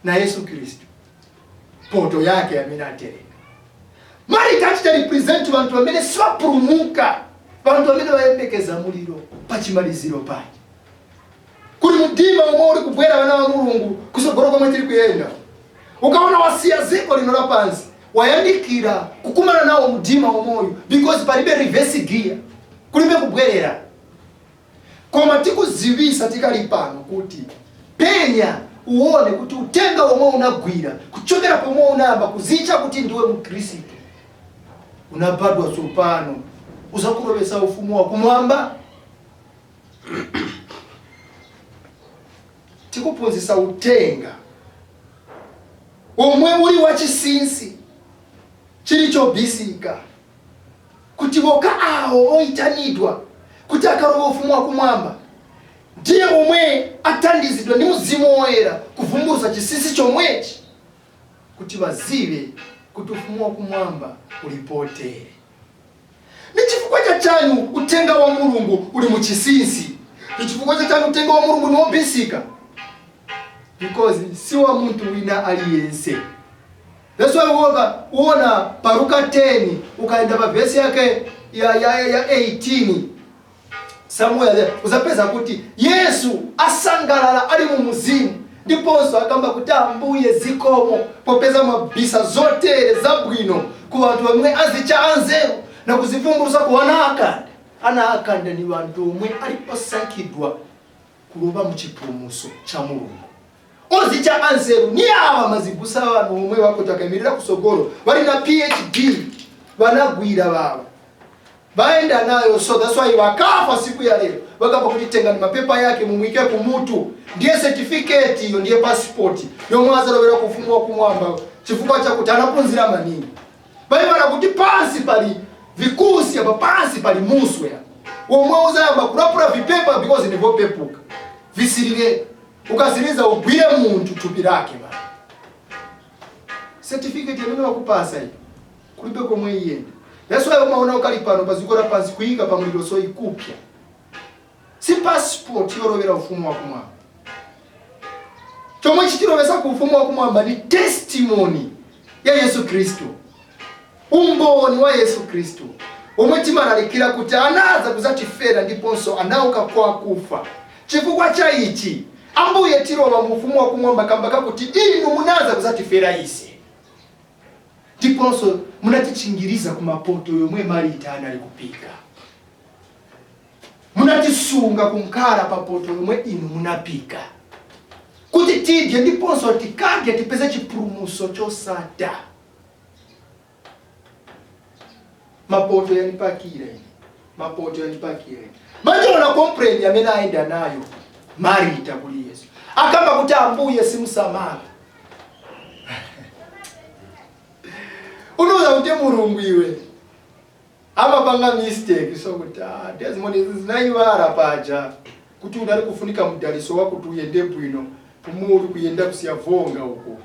na Yesu Kristu. Poto yake amene atereka. Marita achita represent vantu vamene sivapulumuka, vantu vamene vayembekeza muliro pachimaliziro pake. Kuli mdima omwe uli kubwera vana va Mulungu kusogolo komwe tiri kuyenda. Ukaona wasiya ziko lino lapansi, wayandikira kukumana nawo mdima omoyo because palibe reverse gear, kulibe kubwerera. Koma tikuzivisa tikali pano kuti penya uone kuti utenga omwe unagwira kuchokera pomwe unayamba kuzicha kuti ndiwe mkhristu, unabadwa tsopano, uzakulowesa ufumu wa kumwamba. Tikuphunzitsa utenga omwe uli wachisinsi chili chobisika kuti boka awo oyitanidwa kuti akalowa ufumu wakumwamba ndiye omwe athandizidwa ndi Mzimu Woyera kuvumbulutsa chinsinsi chomwechi kuti vazive kuti ufumu wakumwamba ulipotere. Ni chifukwa cha chanu utenga wa Mulungu uli muchisinsi? Ni chifukwa cha chanu utenga wa Mulungu ni wobisika? Because si wa munthu wina aliyense. That's why uona pa Luka 10 ukaenda pa vesi yake ya 18 somewhere there uzapeza kuti Yesu asangalala ali mu muzimu ndiponso akamba kuti Ambuye zikomo popeza mabisa zotere zabwino ku anthu omwe azicha anzeru na kuzivumbulutsa ku ana akanda. Ana akanda ni wanthu omwe ali osankhidwa kulowa mu chipulumutso cha Mulungu. Ozicha anzeru ni awa mazibusa wanu omwe wako takayimirira kusogolo bali na PhD banagwira bawo baenda nayo, so that's why wakafa siku ya leo wakamba kuti tengani mapepa yake mumwike kumutu, ndiye certificate iyo, ndiye passport yomwe azalowera kufumu wa kumwamba chifukwa chakuti anaphunzira maningi. Baimana kuti pansi pali vikusi apa, pansi pali muswe omwe uzayamba kulapula vipepa because ndivopepuka visilire, ukasiriza ugwire munthu thupi lake ba. Certificate yamene wakupasa iyi kulibe komwe iyenda. That's why umaona ukali pano paziko la pansi kuyika pa muliro so ikupya. Si passport yolowera ufumu wa kumwamba. Chomwe chitilowesa ku ufumu wa kumwamba ni testimony ya Yesu Kristu, umboni wa Yesu Kristu omwe timalalikira kuti anaza kuzatifera ndiponso anauka kwa kufa. Chifukwa cha ichi Ambuye tilowa mu ufumu wa kumwamba kamba kakuti inu munaza kuzatifera ise ndiponso munatichingiriza ku mapoto yomwe Marita anali kupika, munatisunga kunkhala pa poto yomwe inu munapika kuti tidye ndiponso tikadye tipeze chipulumutso chosatha. Mapoto yanipakira ine, mapoto yanipakira ine. Manje ona complain amene ayenda nayo Marita kuli Yesu, akamba kuti Ambuye simusamala. Unoza kuti Mulungu iwe Amapanga mistake, so kuti, "Ah, Desmond, zinayiwala paja kuti unali kufunika mdaliso wako kuti uyende bwino kumuli kuyenda kusiyavonga uko.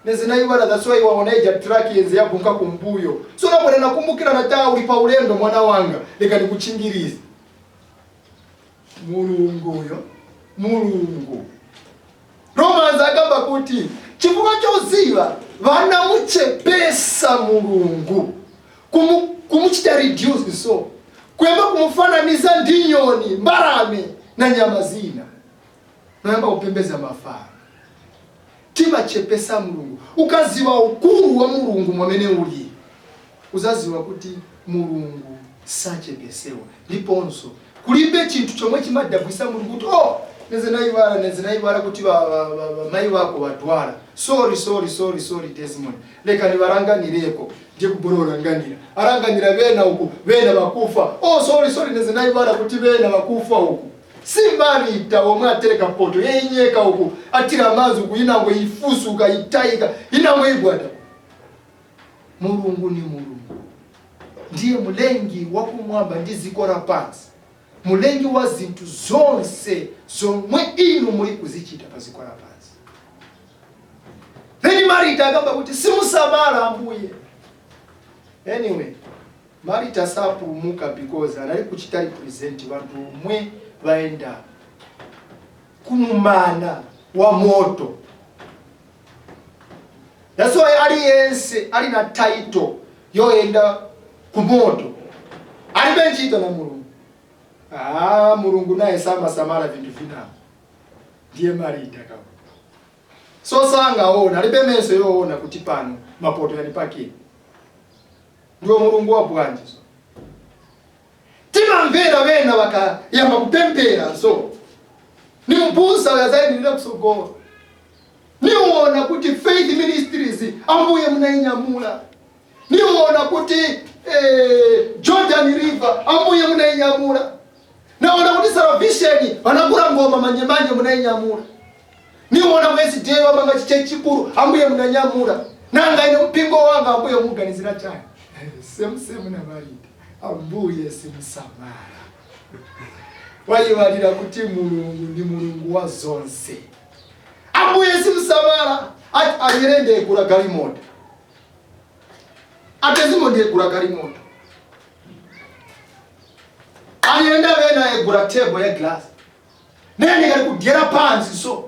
Nezinayiwala, that's why waona ija truck yenze yabunka kumbuyo. So nabona nakumbukira na uli pa ulendo, mwana wanga, leka nikuchingirize." Mulungu uyo, Mulungu. Romans akamba kuti chifukwa choziva vanamuchepesa Mulungu, kumuchita reduce, so kuyamba kumufananiza ndi nyoni, mbalame na nyama zina, noyamba kupembeza mafano. Timachepesa Mulungu. Ukaziwa ukulu wa Mulungu mwamene uli, uzaziwa kuti Mulungu sachepesewa. Ndiponso kulibe chinthu chomwe chimadabwisa Mulungu kuti, "Oh, neze nayiwala, neze nayiwala kuti mayi wako wadwala. Sorry, sorry, sorry, sorry, Desmond, leka niwaranganireko." Ndiye kubora uranganira, aranganira bena uku, bena bakufa. "Oh, sorry, sorry, neze nayiwala kuti bena bakufa uku." Simbarita omwe atereka poto yeyinyeka uku, atira amazi uku, inango ifusuka, itayika, inango ibwata. Mulungu ni Mulungu, ndiye mulengi wakumwamba ndi dziko lapansi, mulengi wa zinthu zonse zomwe inu muli kuzichita pa dziko lapansi. Then Marita akamba kuti, "Simusamala, Ambuye." Anyway, Marita sapulumuka because anali kuchita represent vanthu omwe vaenda kumumana wa moto. That's why aliyense ali na title yoyenda kumoto alibe ntchito na Mulungu. Ah, Mulungu naye samasamala vinthu vinako. Ndiye Marita kama so sangaona, alibe meso yoona kuti pano mapoto yanipakira. Ndiwo Mulungu wa bwanji? So timamvera vena vakayamba kupempera, so ni mbusa yazayenderera kusogolo. Niwona kuti Faith Ministries, Ambuye, munainyamula. Niwona kuti Jordan River, Ambuye, munainyamula. Naona kuti Salvation vanakula ngoma manyemanye, munainyamula. Niwona mwezi day wamanga chiche chikulu, Ambuye, munanyamula. Nanga ine mpingo wanga, Ambuye, muganizira chani? Same same na Marita. Ambuye simusamala, wayiwalira kuti Mulungu ndi Mulungu wa zonse. Ambuye simusamala. Ati aliyere ndegula galimoto, atezimo ndegula galimoto, aliyenda vena egula table ya glass, nene kali kudyera pansi. So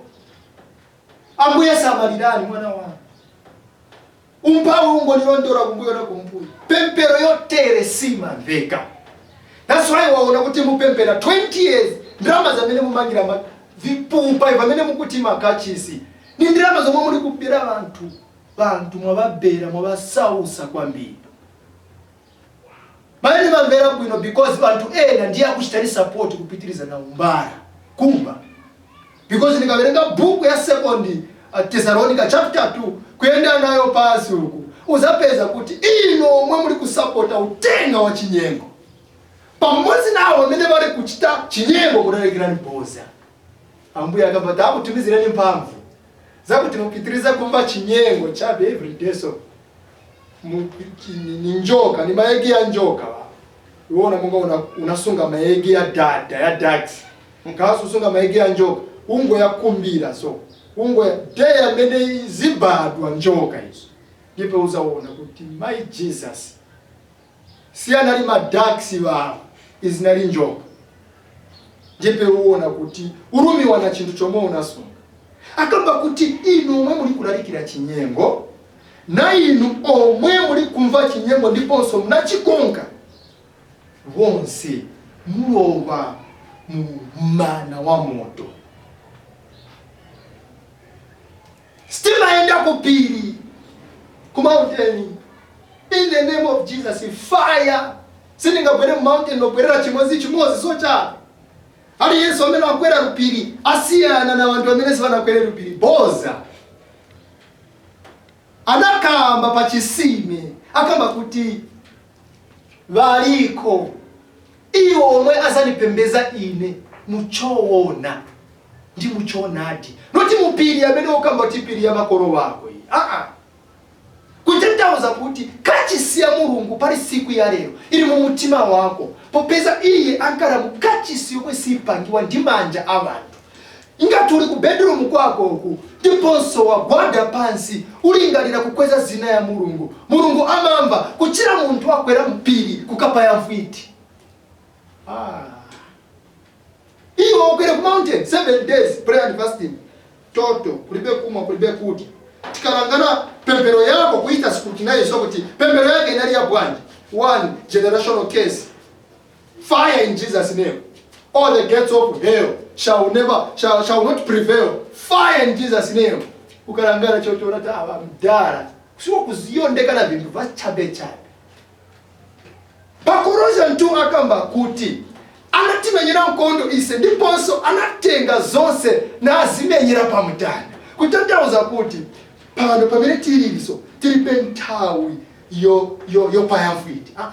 Ambuye samalirani mwana wanga, umphawi ungonilondola kumbuyo na kumbuyo. Pempero yotere simamveka. That's why waona kuti mupempera 20 years, ndalama zamene mumangira vipupa pamene mukuti makachisi ni ndalama zomwe muli kubera vanthu. Vanthu mwavabera, mwavasausa kwambiri. Pamene mamvera bwino because vanthu ena ndiye akuchitani support kupitiriza na umbara kumba, because ndikaverenga bhuku ya Second Thessalonica chapter 2, kuyenda nayo pasi uku, uzapeza kuti ino omwe muli kusapota utenga wa chinyengo pamodzi nawo amene vari kuchita chinyengo kulalikirani boza. Ambuye akamba takutumizireni mphamvu zakuti mupitirize kumva chinyengo chabe everyday. So ni njoka, ni maegi ya njoka. Iwona munga unasunga maegi ya dada ya ducks, nkasi usunga maegi ya njoka, ungo yakumbira, so ungo ya day amene zibadwa njoka izo, ndipo uzaona kuti my Jesus, si anali maducks wawo, izinali njoka. Ndipo uwona kuti urumiwa na chinthu chomwe unasunga. Akamba kuti inu omwe muli kulalikira chinyengo na inu omwe muli kumva chinyengo ndiponso munachikonka, bonse mulowa mu mana wa moto. Sitimayenda kupiri, ku mountain, in the name of Jesus fire. Sindingabwere mu mountain nobwerera chimozi chimozi sochabe. Ali Yesu amene akwera lupiri asiyana na anthu amene sivanakwere lupiri. Boza. Anakamba pa chisime, akamba kuti valiko iwo omwe azandipembeza ine muchoona ndi muchoonadi, noti mupiri amene ukamba kuti piri ya makolo wako iyi. Aa, kuja. Kutanthauza kuti kachisi ya Mulungu pali siku ya lero ili mu mutima wako, popeza iye ankala mu kachisi yomwe sipangiwa ndi manja a bantu. Ingati uli ku bedroom kwako uku ndiponso wagwada pansi, ulingalira kukweza zina ya Mulungu, Mulungu amamva kuchira munthu akwera mpiri kukapaya mfwiti. Ah. Iwe ukwere ku mountain 7 days prayer and fasting, toto kulibe kumwa, kulibe kudya. Tikalangana pempero yako kuita scrutinize kuti pempero yake inali ya bwanji. One generational case, fire in Jesus' name. All the gates of hell shall never shall not prevail. Fire in Jesus' name. Ukalangana chocho ta aba mdara kusiwa kuziyondekana vintu vachabe chabe. Pa Colossians 2 akamba kuti anatimenyera nkondo ise ndiponso anatenga zonse nazimenyera pamtanda. Kutanthauza kuti pano pamene tililiso tilibe nthawi yopaya mfwiti. Ah, ah.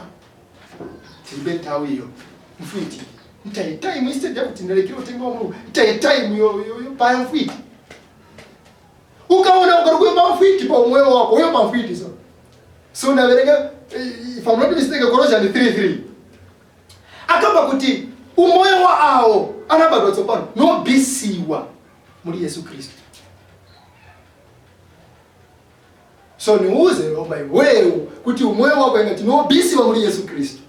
Tilibe nthawi iyo mfwiti ntaye time instead yakuti ndalekera utenga wa Mulungu, ntaye time yopaya mfwiti. Ukaona ukari kuyomba mfwiti pa umoyo wako, uyomba mfwiti. So ndaverenga, if I'm not mistaken, Colossians 3:3 akamba kuti umoyo wa awo anabadwa tsopano nobisiwa muli Yesu Kristu. So niuze lomba iwewu kuti umoyo wako ingati nobisiwa muli Yesu Kristu,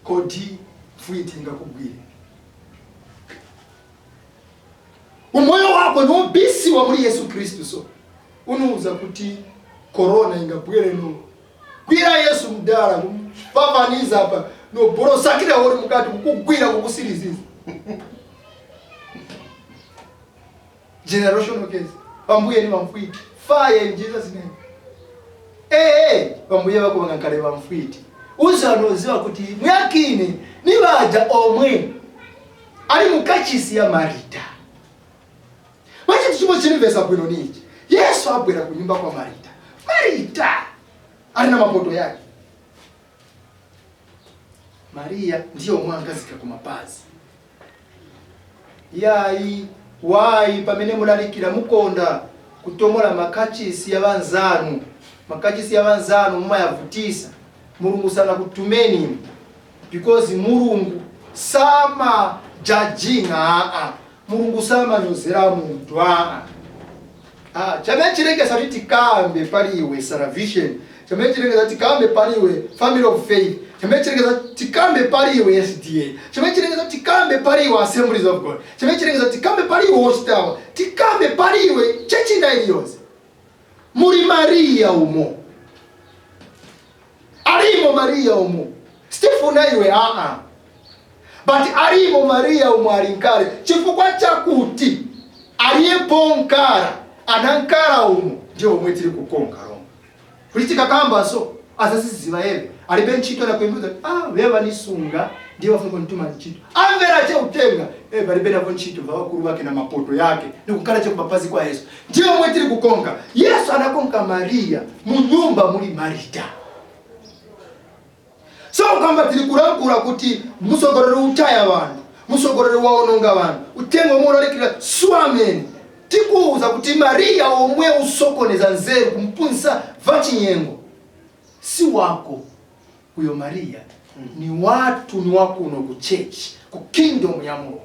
kodi mfwiti ingakugwire? Umoyo wako nobisiwa muli Yesu Kristu, so unuuza kuti korona ingabwere no gwira Yesu mdala kumfafaniza apa noborosakira uri mukati kukugwira kukusiriziza. Generational case, vambuye ni vamfwiti. Fire in Jesus' name. Ee, vambuye vako vangankale vamfwiti. Uzanoziwa kuti mwakine ni vaja omwe ali mukachisi ya Marita. Mwachinthu chimwe chinimvesa bwino nichi: Yesu abwera ku nyumba kwa Marita. Marita ali na mapoto yake, Mariya ndiye omwe angazika ku mapazi. Yayi wayi, pamene mulalikira mukonda kutomola makachisi ya vanzanu, makachisi ya vanzanu mumayavutisa. Mulungu sana kutumeni, because Mulungu sama judginga. Aa, Mulungu samanyozera munthu. Aa, ah, chamene chilengesa kuti tikambe paliwe Salvation, chamene chilengesa tikambe paliwe Family of Faith, chamene chilengesa tikambe paliwe SDA, chamene chilengesa tikambe paliwe Assemblies of God, chamene chilengesa tikambe paliwe Watchtower, tikambe paliwe church ina iliyonse, muli Mariya umo, alimo Mariya umo. Stefuna iwe, aa, but alimo Mariya umo alinkale chifukwa chakuti aliyepo nkala anankala umo ndiye omwe tili kukonka lomwe kuti tikakamba. So azasiziva eve alibe ntchito nakuimbuza. Ah, veva nisunga ndiye wafuna kunituma ntchito. Amvera che utenga eve alibe navo ntchito va vakulu vake na mapoto yake nikukhala che kumapazi kwa Yesu. Ndiye omwe tili kukonka. Yesu anakonka Mariya mu nyumba muli Marita. So kamba tili kulankhula kuti musogoleri utaya vantu, musogoleri waononga vantu, utenga omwe ulalikira swamene tikuwuza kuti Mariya omwe usokoneza nzeru kumpunsa vachinyengo si wako uyo. Mariya ni watu, ni wakuno ku church, ku kingdom ya Mulungu.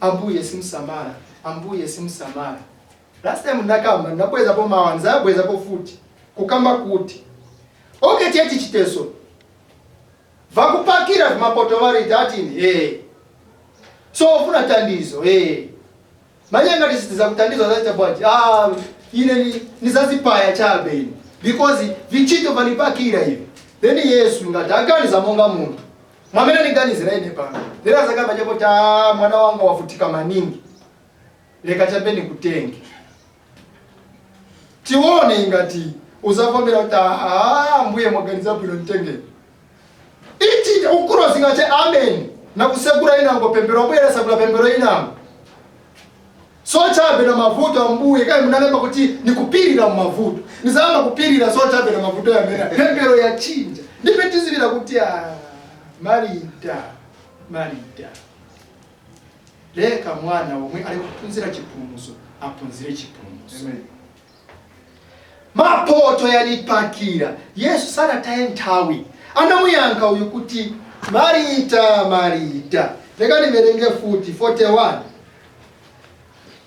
Ambuye simsamala, Ambuye simsamala. Last time ndakamba, ndabwezapo mawa, nzabwezapo futi kukamba kuti okay, tiye tichiteso vakupakira vimapoto varita atini so ufuna tandizo manje ngati sitiza kutandizo zaita bwanji? Ah, ine nizazipaya chabe ine because vichito vanipakira ivi. Then Yesu ngati aganiza monga munthu mwamene niganizira ine pano, then azakamba chapoti, "Ah, mwana wanga wavutika maningi, leka chabe nikutenge, tione ingati uzavomera kuti ah, mbuye mwaganiza bwino, nitengeni." Ichi ukurozinga che amen nakusegura inango pembero, ambuye nasegura pembero inango. So chabe na mavuto, ambuye kai munalemba kuti nikupirira mumavuto, nizamba kupirira. So chabe na mavuto yamene pembero yachinja ndipe tizivira kuti ah, Marita, Marita, leka mwana omwe ali kuphunzira chipulumutso aphunzire chipulumutso. Amen. Mapoto yanipakira. Yesu sanataye nthawi, anamuyankha uyu kuti, "Marita, Marita." Leka ndiverenge futi 41.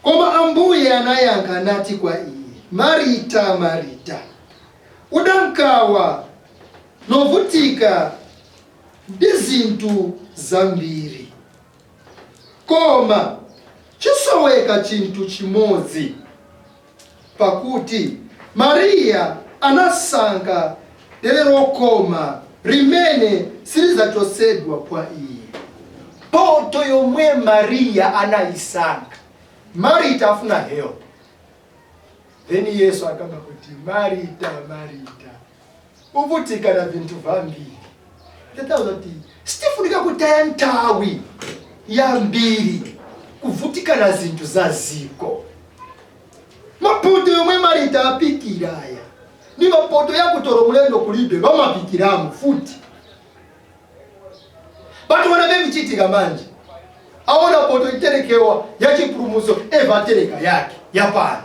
Koma Ambuye anayankha nati kwa iye, "Marita, Marita, udankawa novutika ndi zinthu zambiri, koma chisoweka chinthu chimodzi, pakuti Mariya anasankha tere lokoma limene silidzachosedwa kwa iye." Poto yomwe Mariya anayisankha, Marita afuna help. Then Yesu akamba kuti, "Marita, Marita, uvutika na vinthu vambiri." Tatauza kuti sitifunika kutaya nthawi yambiri kuvutika na zinthu za ziko. Mapoto yomwe Marita apikira aya ni mapoto yakutoro mulendo kulibe vamapikiramo futi. Batu wana bevichitika manje aona poto iterekewa yachipulumutso, eva atereka yake yapano.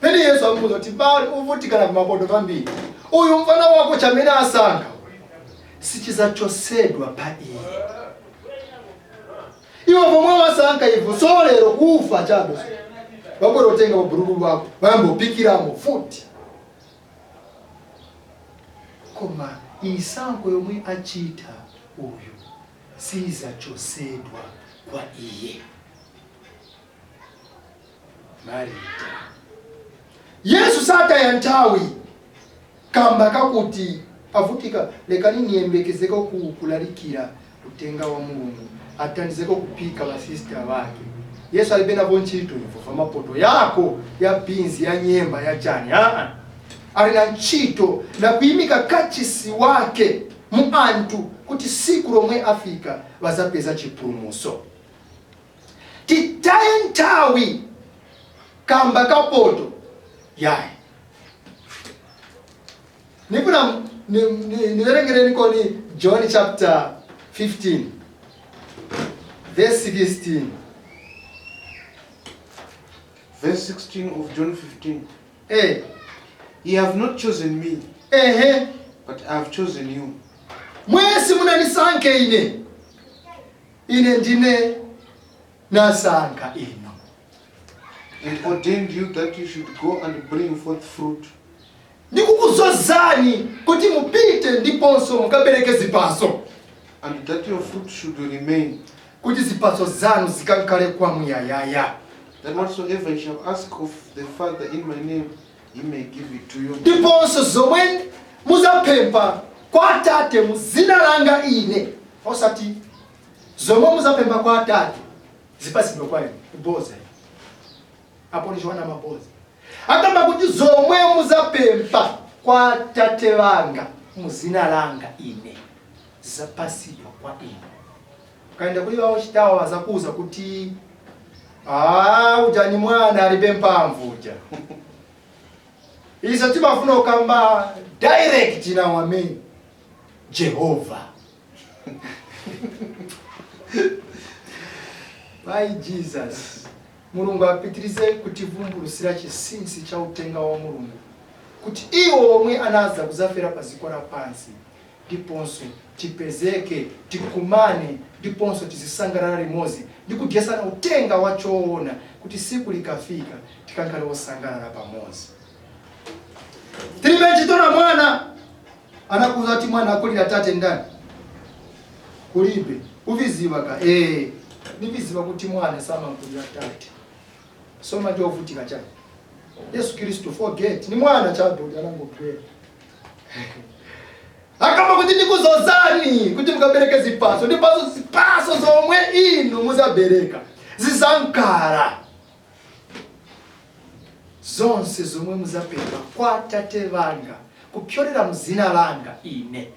Then Yesu amubuza kuti, "Bali uvutika na mapoto pambiri, uyu mfana wako chamene asankha sichizachosedwa pa iye. Iwe pomwe wasankha ivo, so lero kufa chabe vakwera utenga mabhururu vako vayambopikiramo futi." Koma isankho yomwe achita uyu sizachosedwa kwa iye Marita. Yesu sataya nthawi kamba kakuti avutika. Lekani niyembekezeko kulalikira utenga wa Mulungu, atandizeko kupika vasista vake. Yesu alibe navo ntchito ivo va mapoto yako ya beans, ya nyemba, ya chani. Aa, ali na ntchito na kuyimika kachisi wake mu anthu kuti siku lomwe afika vazapeza chipulumutso. Titaye nthawi kamba kapoto yayi. Nifuna niverengereni koni John chapter 15 verse 16. Verse 16 of John 15. Ye have not chosen me, but I have chosen you, Mwesi munanisankhe ine, ine ndine nasankha inu, and ordained you that you should go and bring forth fruit, ndikukuzozani kuti mupite ndiponso mukabereke zipatso, and that your fruit should remain, kuti zipatso zanu zikakhale kwamuyayaya, that whatsoever you shall ask of the Father in my name, he may give it to you. Ndiponso zomwe muzapempha kwa Atate mu zina langa ine, osati zomwe muzapempha kwa Atate zipasidwe kwa ine. Kuboza apo nichiwana maboza. Akamba kuti zomwe muzapempha kwa Atate vanga mu zina langa ine zizapasidwa kwa ine. Ukaenda kuli wawo chitawa wazakuza kuti, "Ah, uja ni mwana, alibe mphamvu uja." Iso timafuna ukamba direct na wamene Jehova. By Jesus, Mulungu apitirize kutivumbulutsira chinsinsi cha utenga wa Mulungu, kuti iwo omwe anaza kuzafera pa dziko lapansi, ndiponso tipezeke, tikumane, ndiponso tizisangalala limodzi ndi kudyesana utenga wa choona, kuti siku likafika tikankhale wosangalala pamodzi. Tilibe ntchito na mwana anakuza kuti mwana akulira tate ndani kulibe. Uviziva ka niviziva kuti mwana samankulira tate, soma njovutika chake. Yesu Kristu, forget, ni mwana chabe kuti anangobwera. Akamba kuti, "Ndikuzozani kuti mukabereke zipatso, ndiponso zipatso zomwe inu muzabereka zizankala. Zonse zomwe muzapempha kwa Tate vanga kupyolera mzina langa ine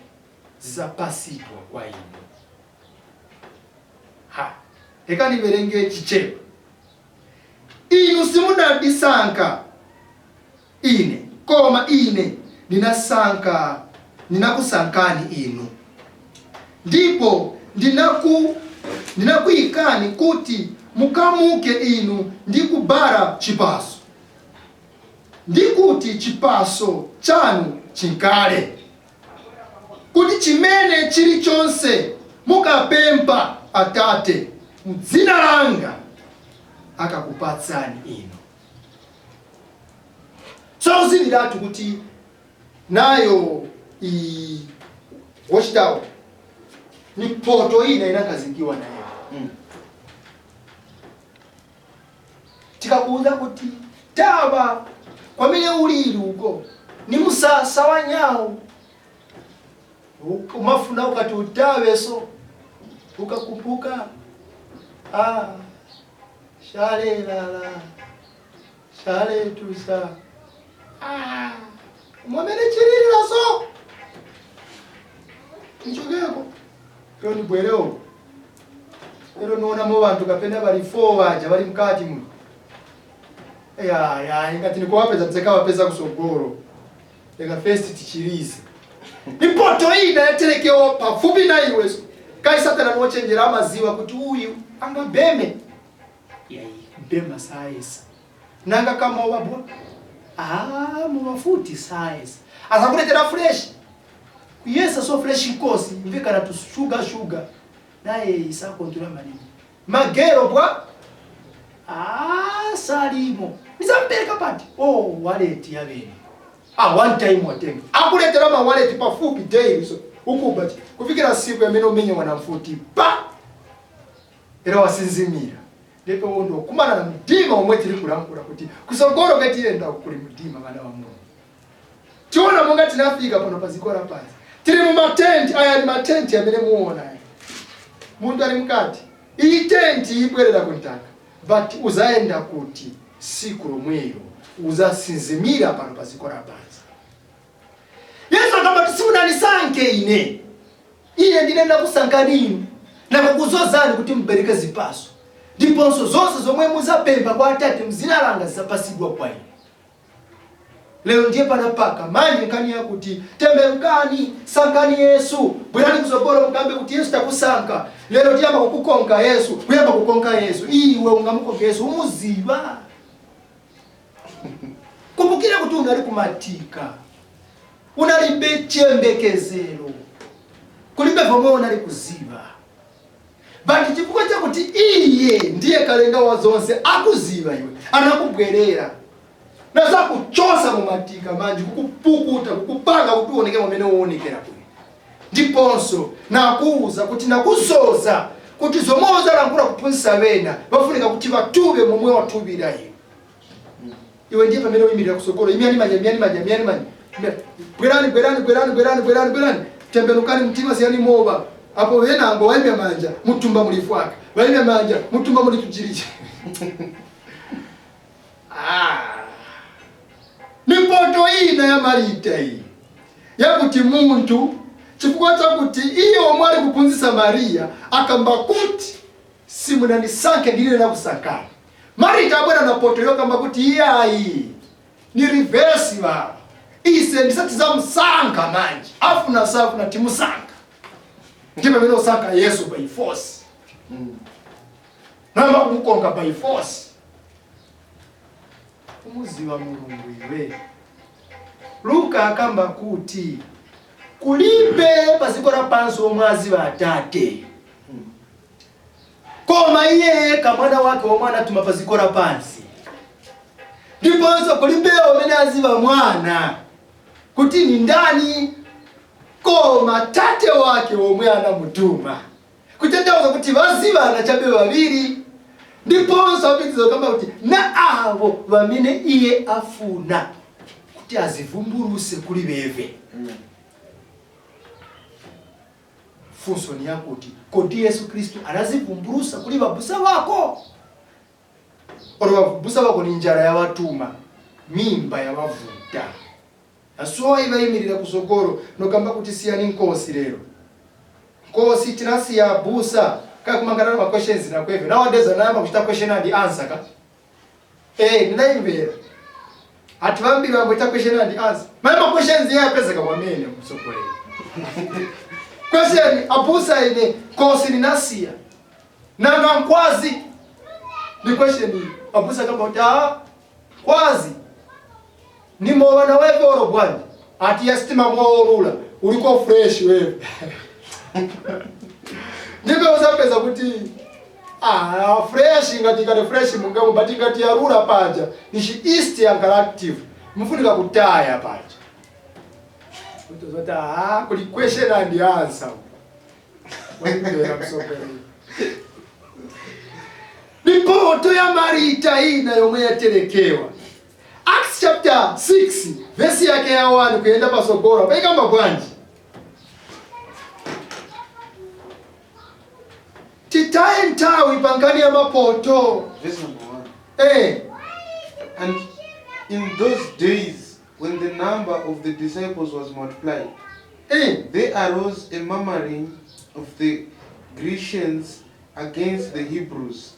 zizapasidwa kwa inu." Ha, leka ndiverenge Chichewa. Inu simunandisankha ine, koma ine ndinasankha, ndinakusankhani inu, ndipo ndinakuyikani kuti mukamuke inu ndi kubala chipaso. Ndi kuti chipaso chanu chinkale, kuti chimene chilichonse mukapempha Atate mdzina langa akakupatsani inu. So uziviratu kuti nayo i watchtower ni poto ina inakazingiwa nayo. Tikakuuza kuti tava kwamene ulili uko ni musasa wa nyawu, umafuna ukati utaveso ukakupuka, ah, shalelala shaletusa, ah, mwamene chilililaso nchokeko lero nibwereo lero nionamo bantu kapena bali 4 baja bali mkati muno. Ya ya, ingati nikuwapeza tsekawapeza kusogolo, leka first tichirize. Ipoto ina yaterekewa pafupi na iwe, kai Satana nochenjera amaziwa kuti uyu angabeme yayi bema saisa nanga kama wabwa, ah, mumafuti saisa azakuletera fresh kuyesa, so fresh nkosi mvikana tu sugar sugar naye isakontrola manini magero bwa, ah, salimo nisampereka pati, oh, wallet yabene, ah, one time watenga akuletera ma wallet pafupi daily, so ukuba kufikira siku yamene umenye mwana mfuti pa era wasinzimira, ndipo undo kumana na mdima omwe tiri kulankhula kuti kusogolo kwetiyenda kuli mdima. Vana wa Mulungu, tiona monga tinafika pano paziko lapansi, tiri mu matenti. Aya ni matenti amene muona aya, munthu ali mkati. Iyi tenti ibwerera kuntaka, but uzayenda kuti siku lomweyo uzasinzimira pano paziko lapansi. Yesu akambati, "Simunanisankhe ine, ine ndine ndakusankhani inu nakukuzozani kuti mubereke zipaso, ndiponso zonse zomwe muzapempha kwa Atate mzina langa zizapasidwa kwa inu." Lero ndiye panapaka manje nkhani yakuti tembenukani, sankhani Yesu, bwerani kuzogolo mukambe kuti, "Yesu, takusankha lero, tiyamba kukukonka Yesu, kuyamba kukonka Yesu." Iwe ungamukonka Yesu umuziva? Kumbukira kuti unali kumatika, unalibe chiyembekezero, kulibe vomwe unali kuziva, but chifukwa chakuti iye ndiye kalenga wa zonse, akuziva iwe, anakubwerera nazakuchosa mumatika manje, kukupukuta, kukupanga kuti uoneke mwamene uonekera bwino, ndiponso nakuwuza kuti nakuzoza kuti zomwe uzalankhula kuphunzitsa bena bafunika kuti batuve momwe watuvira iwe. Iwe ndiye pamene uyimirira kusogolo, imyani manja, imyani manja, imyani manja. Bwerani, bwerani, bwerani, bwerani, bwerani, bwerani, tembenukani mtima, siyani moba. Apo wenango waimya manja, mutumba mulifwaka, waimya manja, mutumba muli tuchirichi. Ah. Ni poto ina ya Marita iyi yakuti munthu chifukwa chakuti iye omwe ali kuphunzitsa Mariya akamba kuti, "Simunandisankhe, ndine nakusankhani." Marita abwera na poto yokamba kuti, "Iyayi, ni reverse baba, ise ndisati zamusankha manje, afuna safuna timusankha." Ndi pamene usankha Yesu by force, namba kumukonka by force. Umuziwa Mulungu iwe? Luka akamba kuti kulibe paziko lapansi omwe aziwa Atate koma iye yekha, mwana wake omwe anatuma paziko lapansi, ndiponso kulibe omene aziwa mwana kuti ni ndani koma Tate wake omwe anamutuma, kutanthauza kuti vazivana chabe vaviri. Ndiponso apitiriza kukamba kuti na avo vamene iye afuna kuti azivumbuluse kuli veve. Funso ni yakuti, kodi Yesu Kristu anazivumbulusa kuli vabusa vako? Oro vabusa vako ni njala yavatuma, mimba yavavuta, asowa ivayimirira kusogolo nokamba kuti, "Siyani nkosi lero, nkosi tinasiya abusa." Kakumangana ma questions nakweve nowadays anayamba kuchita question and answer ka. Eh, ndinayimvera ati vambiri vamboita question and answer. Maya ma questions iye apezeka kwamene msogoleri. Question, "Abusa, ine nkosi ninasiya, nanga nkwazi?" Ni question iyi. Abusa kamba kuti, "Ah, kwazi." Nimowa na wewe oro bwanji ati yasitima mwaolula uliko fresh wewe. Ndipo uzapeza kuti fresh ngati ngati fresh mungamu, but ngati yarula paja nishi yeast yankala active, mufunika kutaya paja. Utozota kuli question and answer. Wandera msopera. Ni ya Marita ina yomwe yaterekewa. Acts chapter 6 verse yake ya 1 kuyenda pasogolo paikamba bwanji? Titaye nthawi pangani ya mapoto. Verse number 1. And in those days, when the number of the disciples was multiplied, there arose a murmuring of the Grecians against the Hebrews,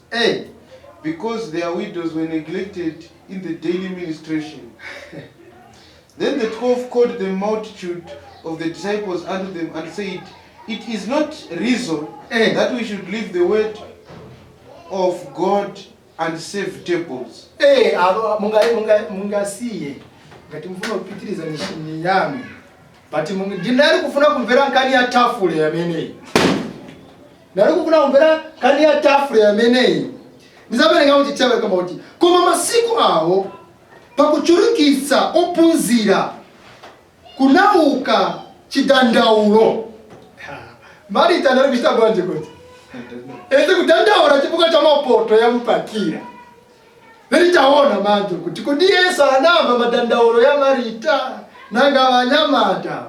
because their widows were neglected in the daily ministration. Then the 12 called the multitude of the disciples unto them and said, It is not reason that we should leave the word of God and serve tables. Alo, mungasiye ngati mufuna kupitiriza ni yami, but ndinali kufuna kumvera nkani ya tafule yameneyi. Ndali kufuna kumvera nkani ya tafule yameneyi. Ndizaperenga muchitebe kama kuti koma masiku awo pakuchulukitsa ophunzira kunauka chidandaulo. Marita anali kuchita bwanji kuti ezi kudandaula chifukwa cha mapoto yamupakira. Lilitaona manje kuti kodi Yesu anamva madandaulo ya Marita nanga wanyamata.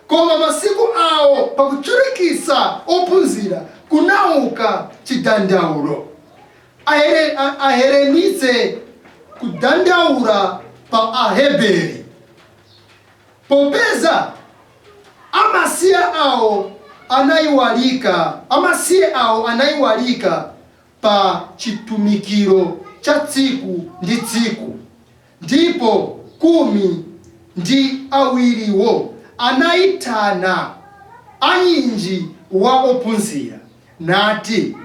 Koma masiku awo pakuchulukitsa ophunzira kunauka chidandaulo. Aherenitse kudandaula pa Aheberi, popeza amasiya awo anayiwalika, amasiye awo anayiwalika pa chitumikiro cha tsiku ndi tsiku. Ndipo 12wo anayitana anyinji wa ophunzira nati,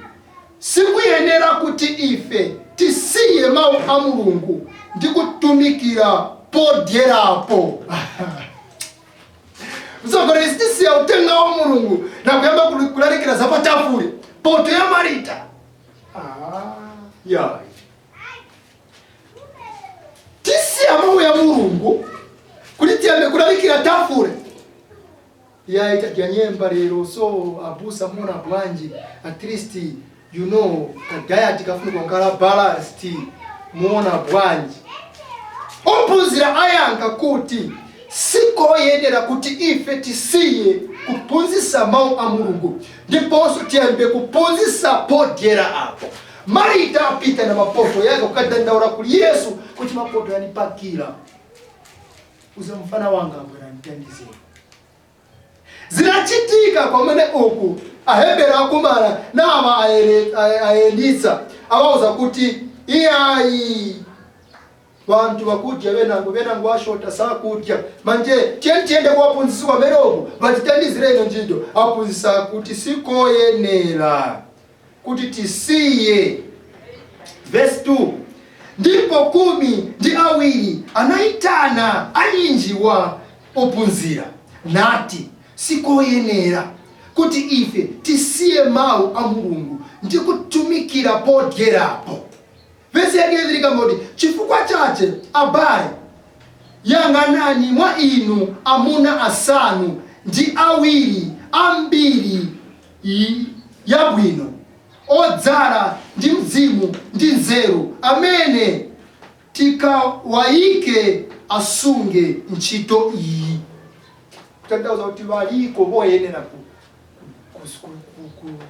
sikuyenera kuti ife tisiye mawu a Mulungu ndi kutumikira podyerapo. Msogolezi, tisiya utenga wa Mulungu na kuyamba kulalikira za patafuli, poto ya Marita. Ya tisiya mawu ya Mulungu kuti tiyambe kulalikira tafule. Yaita janyemba lero, so abusa mona bwanji, at least you know ka diet kafunika kukhala balanced, muona bwanji? Ophunzira ayankha kuti sikoyenera kuti ife tisiye kuphunzitsa mawu a Mulungu ndiponso tiyambe kuphunzitsa podyera apo. Marita apita na mapoto yake kukadandaula kuli Yesu kuti mapoto yanipakira, uza mfana wanga abwera nditandizeni. Zinachitika pamene uku Ahebera akumana nama aelisa awauza kuti iyayi, vantu vakudya venango venango ashota sakudya, manje tiyeni tiyende kuwaphunzitsa kwamene uku vatitandizire ino ntchito. Aphunzitsa kuti sikoyenera kuti tisiye. Verse 2, ndipo 12 anayitana anyinji wa ophunzira nati, sikoyenera kuti ife tisiye mawu a Mulungu ndi kutumikira podyerapo. Vesi yake ivirika moti, chifukwa chache abale, yang'anani mwa inu amuna 7 ambiri yabwino, odzala ndi mzimu ndi nzeru, amene tikawayike asunge ntchito iyi. Kutanthauza kuti valiko voyenera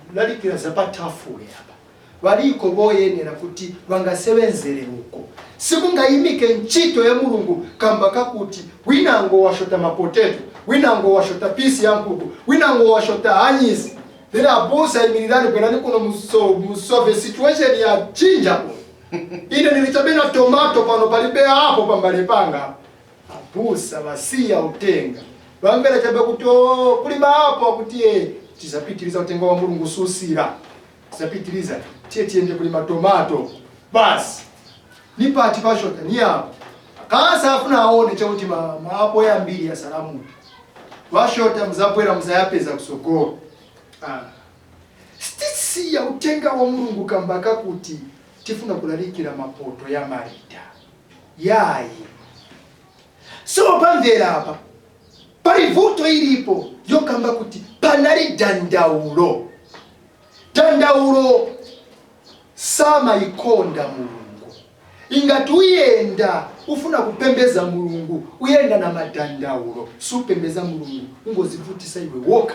kulalikira zapatafule apa, valiko voyenera kuti vangasevenzere uko. Simungayimike ntchito ya Mulungu kamba kakuti winango washota mapoteto, winango washota pisi ya nkhuku, winango washota anyisi. Then abusa imirirani, bwerani kuno musolve situation ya chinja kuno. Ine nilichabe na tomato pano palibe apo pambale panga. Abusa vasiya utenga, vamvera chabe kuti oh, kulima apo akuti tisapitiriza utenga wa Mulungu susira, tisapitiriza, tiye tiyende kulima tomato basi. Ni pati pashota ni apo. Hasa afuna aone chakuti maapo yambiri yasalamuti vashota muzabwera muzayapeza kusogolo. Ah. Sitisiya utenga wa Mulungu kamba kakuti tifuna kulalikira mapoto ya Marita yayi. So pamvera apa pali vuto ilipo yokamba kuti panali dandaulo. Dandaulo samayikonda Mulungu. Ingati uyenda ufuna kupembeza Mulungu, uyenda na madandaulo, supembeza Mulungu, ungozivutisa iwe woka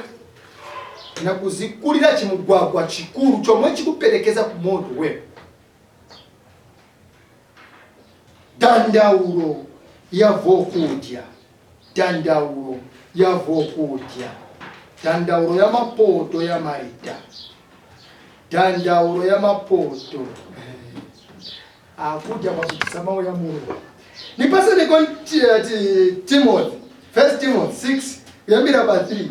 na kuzikulira chimugwagwa chikulu chomwe chikuperekeza ku moto wewe. Dandaulo ya vokudya, dandaulo ya vokudya, dandaulo ya mapoto ya Marita, dandaulo ya mapoto akudya kwazukisa mawu ya Mulungu. Nipasane kwa Timothy, First Timothy 6 kuyambira pa 3.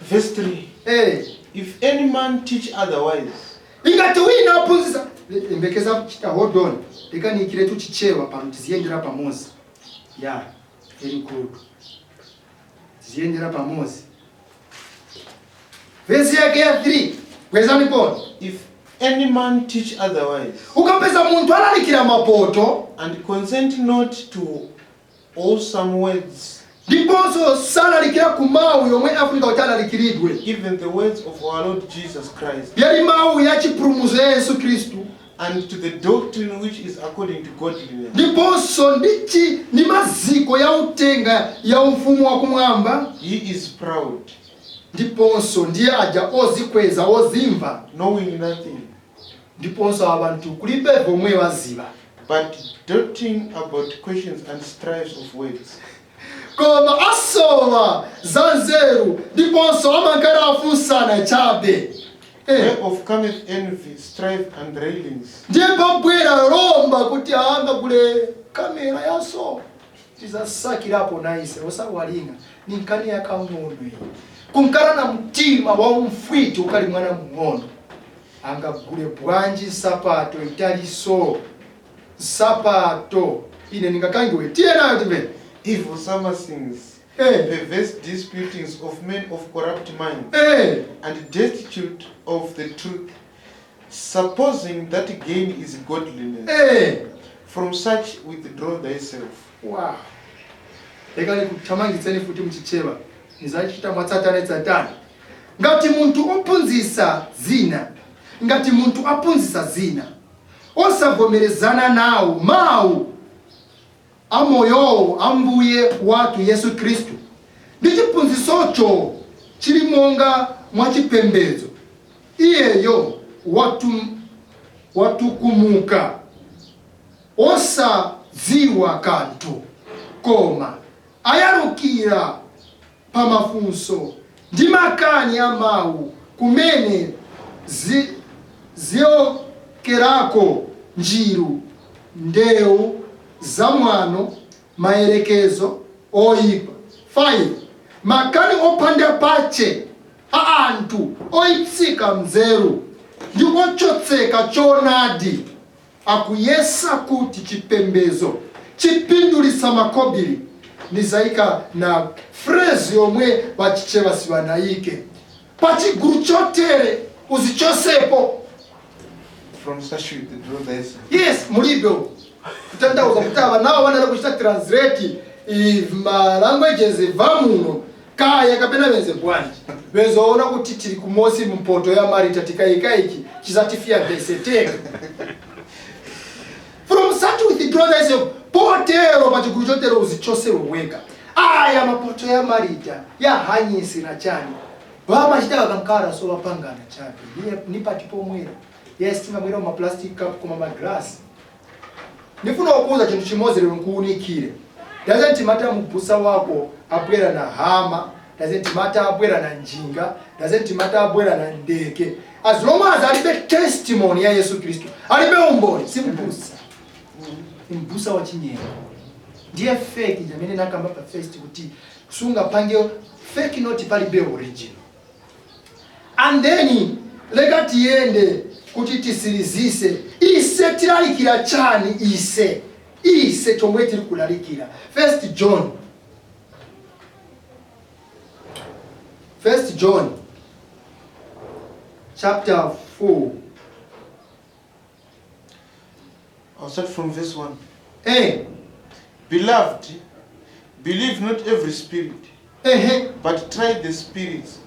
Verse 3. If any man teach otherwise, Ingati wina aphunzitsa, embekeza kuchita, hold on, lekanikire tuchichewa pano tiziyendera pamozi. Yeah, very good, tiziyendera pamozi. Vesi yake ya 3, kwezani pona. If any man teach otherwise, Ukapeza munthu alalikira mapoto and consent not to wholesome words, ndiponso salalikira ku mawu yomwe afunika kuti alalikiridwe, even the words of our Lord Jesus Christ, yali mawu ya chipulumutso ya Yesu Khristu, and to the doctrine which is according to godliness, ndiponso ndichi ndi maziko ya utenga ya ufumu wakumwamba, he is proud, ndiponso ndiye aja ozikweza, ozimva, knowing nothing, ndiponso abantu kulibe vomwe waziva, but doting about questions and strifes of words, koma asowa za nzeru ndiponso amankhala afunsana chabe. Whereof cometh envy, strife, and railings, Ndiye pabwera lomba kuti anga kule kamera yaso tizasakirapo naise osawalinga ni nkani yakang'ono iyi kunkala na mtima wa umfwiti ukali mwana mng'ono angagule bwanji nsapato italiso nsapato ine ningakangiwe tiye nayo timene. Evil murmurings, perverse disputings of men of corrupt minds, and destitute of the truth, supposing that gain is godliness. From such withdraw thyself. Wow. Lekani kuthamangitseni futi mchichewa, nizachita mwatsatane tsatane. Ngati munthu ophunzitsa zina, ngati munthu aphunzitsa zina osavomerezana nawo mawu amoyowo ambuye wathu Yesu Khristu ndi chiphunzitsocho chili monga mwachipembedzo, iyeyo watukumuka osadziwa kanthu, koma ayalukira pamafunso ndi makani a mawu kumene ziyokerako njiru, ndewu zamwano, mayerekezo oyipa. 5 Makani opanda pache a anthu oyipsika mzeru ndi ochotseka choonadi, akuyesa kuti chipembedzo chipindulitsa makobiri. Nizayika na phrase yomwe vachichewa sivanayike pachigulu chotere, uzichosepo. From such withdraw thyself. Yes, mulibe kutanthauza kuti ava nawo vanala kuchita translate ma languages vamuno kaya kapena venze bwanji venzoona kuti tiri kumosi mumpoto ya Marita tikayika iki chizatifia veseteka. From such withdraw thyself. Potero pachigulu chotero uzichosewe weka. Aya mapoto ya Marita ya hanyisi na chani vamachita vakankara so vapangana chabe. Ni pati pomwera. Yes, tingamwera mu plastic cup koma ma glass. Ndifuna kukuuza chintu chimodzi lero nkuunikire. Doesn't matter mubusa wako abwera na Hummer, doesn't matter abwera na njinga, doesn't matter abwera na ndeke, as long as alibe testimony ya Yesu Kristu, alibe umboni, si mbusa, mbusa wa chinyengo, ndiye fake. Jamene nakamba pa first kuti sungapange fake note palibe original. And then leka tiyende kuti tisirizise ise. Manje tilalikira chani ise? Ise chomwe tiri kulalikira. First John. First John chapter 4. I'll start from verse 1. Beloved, believe not every spirit, but try the spirits,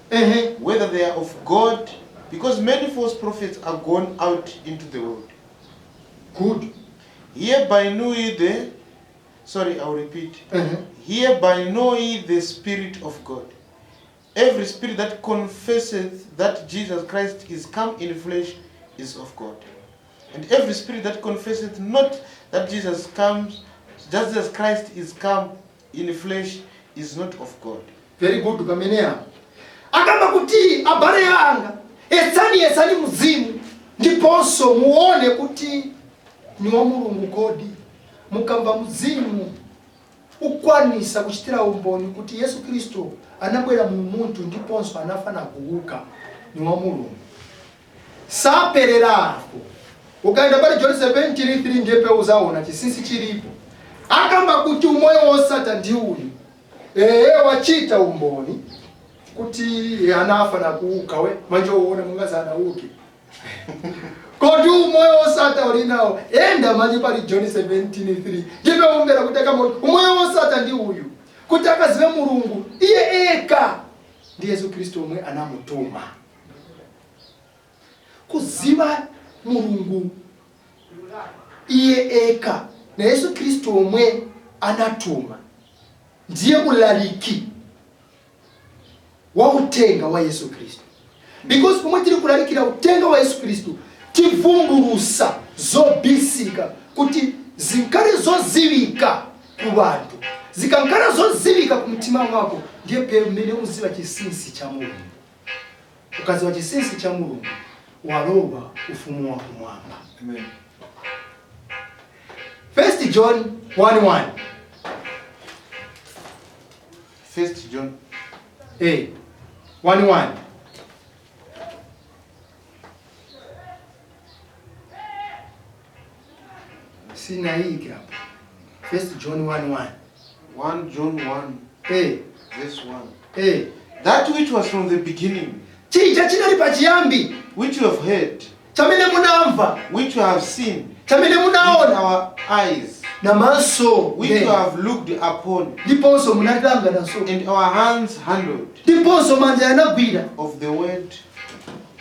whether they are of God, because many false prophets are gone out into the world. Good. Hereby know ye the, sorry, I'll repeat. Hereby know ye the Spirit of God. Every spirit that confesseth that Jesus Christ is come in flesh is of God. And every spirit that confesseth not that Jesus comes, Jesus Christ is come in flesh is not of God. Very good. Pamene apo akamba kuti, abale anga, yesani yesani mzimu, ndiponso muone kuti ni wa Mulungu kodi. Mukamva mzimu ukwanisa kuchitira umboni kuti Yesu Kristu anabwera mu munthu ndiponso anafa na kuuka, ni wa Mulungu. Sapererapo. Ukaenda pali John 17:3, ndiye pe uzaona chinsinsi chilipo. Akamba kuti umoyo wosata ndi uyu: ee, wachita umboni kuti anafa na kuuka, we manje uone mungazi anauke kodi. Umoyo wosata uli nawo? Enda manje pali John 17:3, ndipe umvera kuti akamba kuti umoyo wosata ndi uyu, kuti akazive Mulungu iye eka ndi Yesu Kristu omwe anamutuma. Kuziva Mulungu iye eka na Yesu Kristu omwe anatuma ndiye ulaliki wa utenga wa Yesu Kristu, because pomwe tiri kulalikira utenga wa Yesu Kristu, tivumbulusa zobisika kuti zinkale zoziwika ku bantu. Zikankhala zoziwika ku mtima mwako, ndiye pamene uziwa chinsinsi cha Mulungu. Ukaziwa chinsinsi cha Mulungu, walowa ufumu wa kumwamba. Amen. First John 1:1. First John. 1:1. Sinaike apo. First John 1:1. 1 John 1, verse 1. That which was from the beginning, Chija chinali pachiyambi, which you have heard, chamene munamva, which you have seen chamene with munaona our eyes, na maso, which you have looked upon, ndiponso munatanga naso, and our hands handled ndiponso manja yanagwira of the word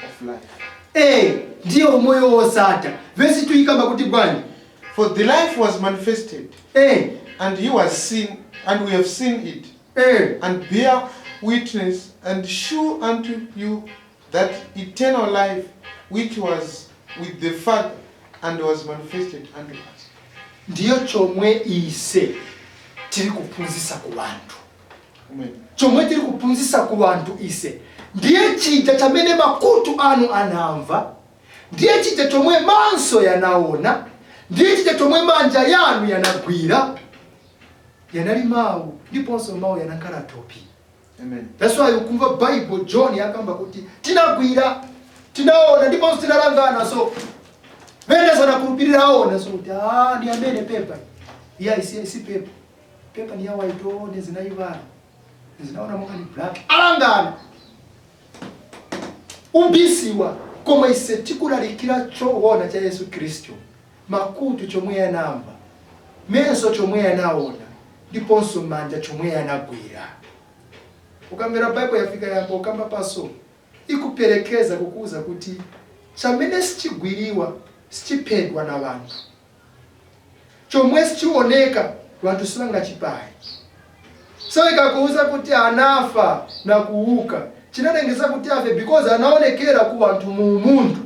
of life. Ndiye umoyo wosata. Vesi 2 ikamba kuti bwanji? For the life was manifested, and he was seen, and we have seen it, and bear witness, and shew unto you that eternal life which was with the Father and was manifested unto us. Ndiyo chomwe ise tiri kuphunzitsa ku bantu. Amen. Chomwe tiri kuphunzitsa ku bantu ise ndiye chija chamene makutu anu anamva, ndiye chija chomwe maso yanaona, ndiye chija chomwe manja yanu yanagwira. Yanali mawu, ndiponso mawu yanakhala thupi. Amen. That's why ukumva Bible John yakamba kuti tinagwira, tinaona, ndiponso tinalangana. So vene sanakhulupirira, aona so kuti, ah, ndi amene pepa iya isi pepa, pepa ni ya white one, zinaivala zinaona monga ni black. Alangana ubisiwa. Koma ise tikulalikira choona cha Yesu Kristu, makutu chomwe yanamva, meso chomwe yanaona, ndiponso manja chomwe yanagwira. Ukamvera Bible yafika yambo ukamba paso ikuperekeza kukuza kuti chamene sichigwiriwa sichiphedwa na vanthu, chomwe sichioneka vanthu sivangachipaye. So ikakuuza kuti anafa na kuuka, chinalengeza kuti afe because anaonekera ku vanthu mu munthu,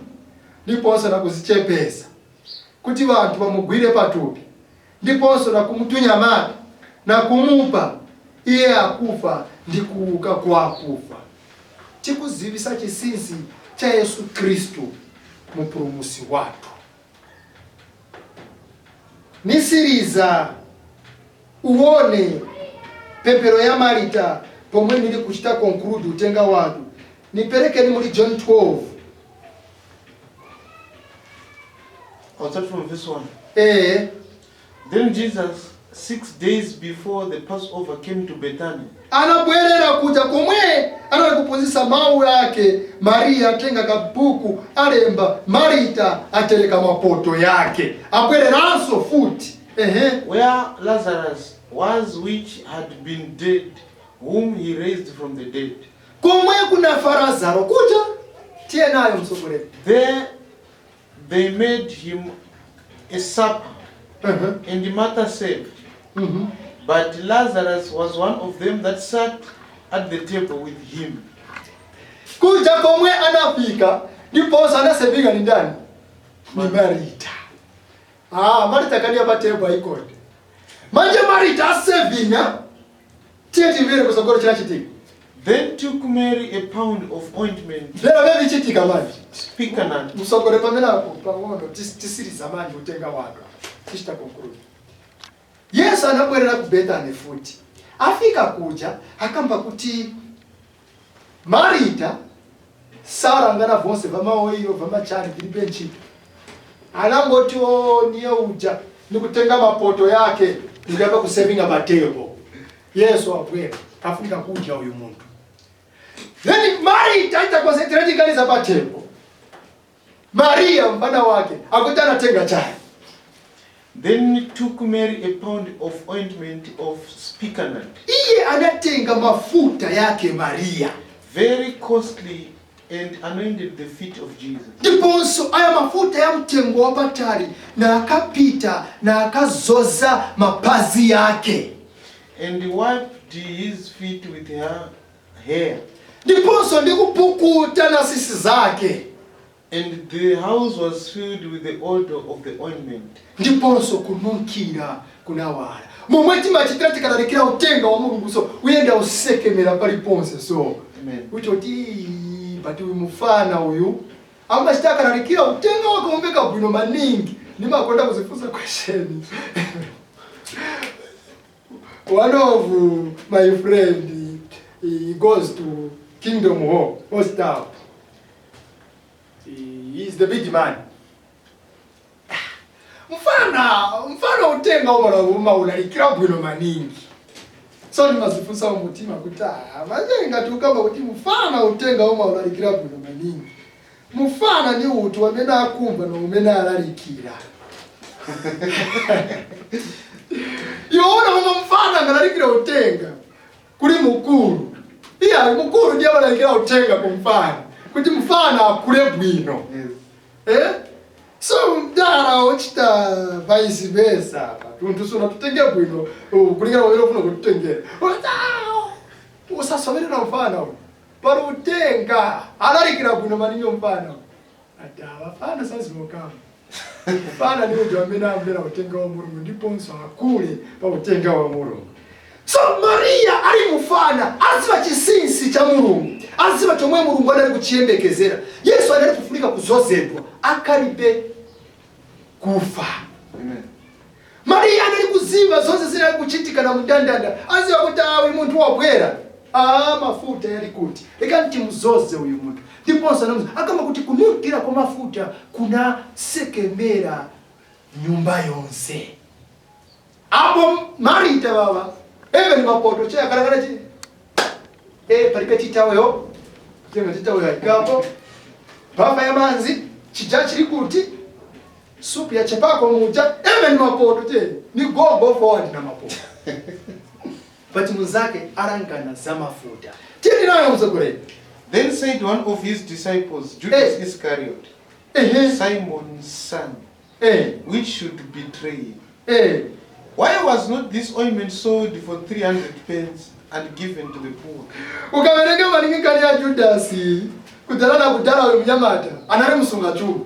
ndiponso na kuzichepesa kuti vanthu vamugwire patupi, ndiponso na kumutunya mate na kumupa. Iye akufa ndi kuuka kwa akufa. Tikuzivisa chinsinsi cha Yesu Khristu mupulumusi wathu. Nisiriza uone pemphero ya Marita pomwe ndili kuchita conclude utenga watu. Niperekeni muli John 12. I'll I'll start from verse 1. Eh. Then Jesus, 6 days before the Passover, came to Bethany, Anabwerera kuja komwe anali kuphunzitsa mawu yake. Mariya atenga kabuku alemba, Marita atereka mapoto yake, abwereranso futi, ehe. Where Lazarus was, which had been dead, whom he raised from the dead. Komwe kunafa Lazaro kuja. Tiye nayo, msogoleri. There they made him a supper, and Martha served. But Lazarus was one of them that sat at the table with him. Kuja komwe anafika, ndiponso anasevika ni ndani? Ni Marita. Ah, Marita kali pa table aikonde. Manje Marita asevinga. Tiye timvere kusogolo chinachitika. Then took Mary a pound of ointment, Lero vevichitika manje. Spikenard, Musogole pamenapo pang'ono, tisiriza manje utenga wako, tichita conclude. Yesu anabwerera ku Bethany futi. Afika kuja, akamba kuti Marita sarangana vonse vamaoiro vamachani vilibe ntchito. Anangoti, o niye uja nikutenga mapoto yake, nikuyamba kusevinga pa table. Yesu abwera, afunika kudya uyu munthu. Then Marita aita concentrate kaliza pa table. Mariya mfana wake akuti anatenga chai. Then took Mary a pound of ointment of spikenard, Iye anatenga mafuta yake Mariya, very costly, and anointed the feet of Jesus. Ndiponso aya mafuta ya mtengo wapatali, na akapita na akazoza mapazi yake. And wiped his feet with her hair. Ndiponso ndikupukuta na sisi zake. And the house was filled with the odor of the ointment. Ndiponso kununkhira kunawala momwe timachitira tikalalikira utenga wa Mulungu, so uyenda usekemera paliponse so. Amen. Uchoti but uyu mufana uyu amachita akalalikira utenga wake umveka bwino maningi. Ndimakonda kuzifunsa question. One of my friend, he goes to Kingdom Hall Hostel. He is the big man. Mfana mfana utenga umalalikira bwino maningi. So ndimazifunsa mumutima kuti, ah, manje ngati ukamba kuti mufana utenga umalalikira bwino maningi, mufana ni uti wamene akumva na umene alalikira? Iwona momwe mfana angalalikira utenga kuli mukulu? Iya, mukulu ndiye amalalikira utenga ku mfana kuti mfana akule bwino. Yes. Eh? So mdara uchita vice versa apa. Tunthu suna tutenge bwino kulingana wamene ufuna kututengera. Unati, "Ah, usasomerera mfana uyu. Pali utenga alalikira bwino maningi mfana uyu." Ati abafana sazimokama. Mfana ni uja amene amvera utenga wa Mulungu ndiponso akule pa utenga wa Mulungu. So Mariya ali mufana aziva chinsinsi cha Mulungu, aziva chomwe Mulungu anali kuchiyembekezera. Yesu anali kufunika kuzozedwa akalibe kufa. Amen. Mariya anali kuziva zonse zinali kuchitika na mndandanda. Aziva kuti awi munthu wabwera, aa, mafuta yali kuti? Leka ntimuzoze uyu munthu. Ndiponso anamuza akamba kuti kununkhira kwa mafuta kunasekemera nyumba yonse. Apo Marita baba even mapoto che akalakala chi palibe titaweyo, tenga titaweyo ayikapo bafa ya manzi, chija chili kuti? Supu ya chepako muja, even mapoto che ni go go forward na mapoto. But muzake arangana za mafuta. Tili nayo, msogoleni. Then said one of his disciples, Judas Hey. Iscariot, Ehe. Simon's son, which should betray him, "Why was not this ointment sold for 300 pence and given to the poor?" Ukaverenga maningi kali ya Judasi, kudala na kudala uyu mnyamata anali msunga chuma.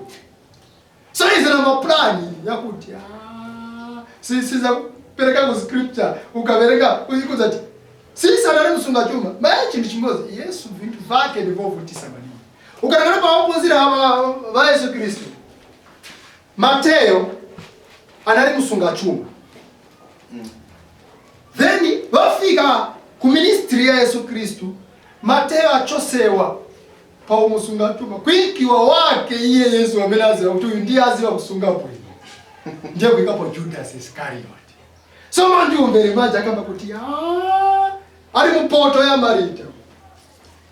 So izi na maplani yakuti, ah, siza kupereka ku scripture. Ukaverenga uzikuza ti sisi anali msunga chuma maye chinthu chimodzi, Yesu vinthu vake ndivovutisa maningi. Ukanangana pa ophunzira va Yesu Khristu, Mateyo anali msunga chuma. Then vafika ku ministry ya Yesu Khristu, Mateyo achosewa pa umusunga chuma, kuikiwa wake iye Yesu amene aziwa kuti uyu ndiye aziwa kusunga bwino. Ndiye kuikapo Judas Iscariot. So mandiumbere manje akamba kuti, "Ah, ali mupoto ya Marita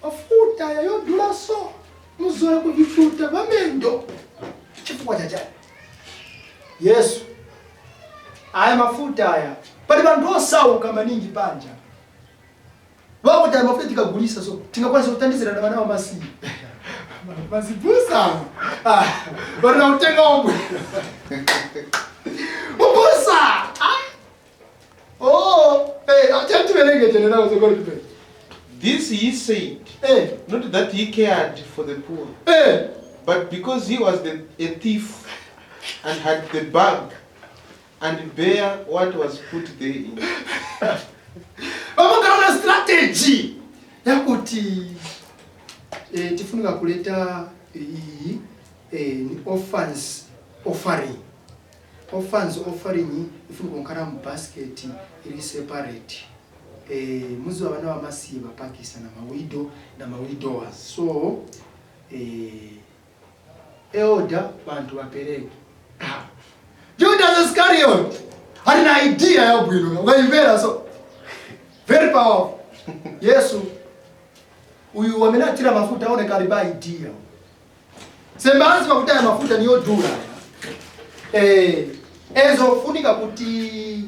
mafuta yayodula, so muzoya kuvifuta vamendo chifukwa chachani?" Yesu, aya mafuta aya pali vanthu osauka maningi panja, vakuti aya mafuta tikagulisa, so tingakwanisa kutandizira na vana vamasiye mazibusa. Ah, varina kutenga wabwera ubusa. Ah. Oh, eh, achativerenge tene nawo zokolo tipe. This he said, not that he cared for the poor, but because he was a thief and had the bag and bare what was put therein. Vamangana na strategy yakuti tifunika kuleta iyi ni orphans offering. Orphans offering ifunika kunkhala mu basket iri separate. Muzi wa vana vamasiye vapakisa na mawidow na mawidowers, so elder vantu vapereke. Ah. Judas Iscariot ali na idea yabwino, ukaimvera so very powerful. Yesu, uyu wamene atira mafuta aoneka ali ba idea sembanzi pakuti aya mafuta niyodula, ezofunika kuti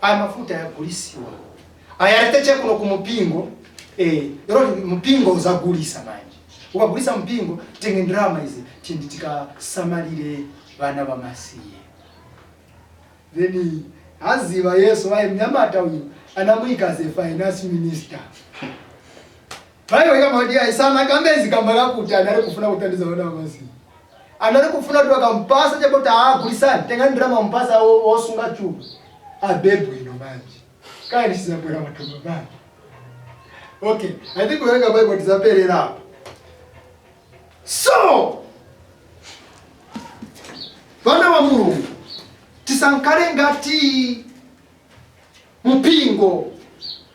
aya mafuta yagulisiwa, ayalete kuno kumupingo, ero mpingo uzagulisa. Manje ukagulisa mpingo, tenge ndrama izi tindi tikasamalire vana vamasiye. Then aziva Yesu ayi mnyamata uyu anamuyika as a finance minister. Baibo ikamati aisana kambezi kamba kakuti anali kufuna kuthandiza vana vamasiye, anali kufuna kuti vakampasa chakuti aagulisani, tengani ndrama mpasa osunga chuma abe bwino. Manje kaya ndisizabwera matumba manje. Okay, I think kuwerenga Bible tizaperera apa. So vana va Mulungu, tisankhale ngati mpingo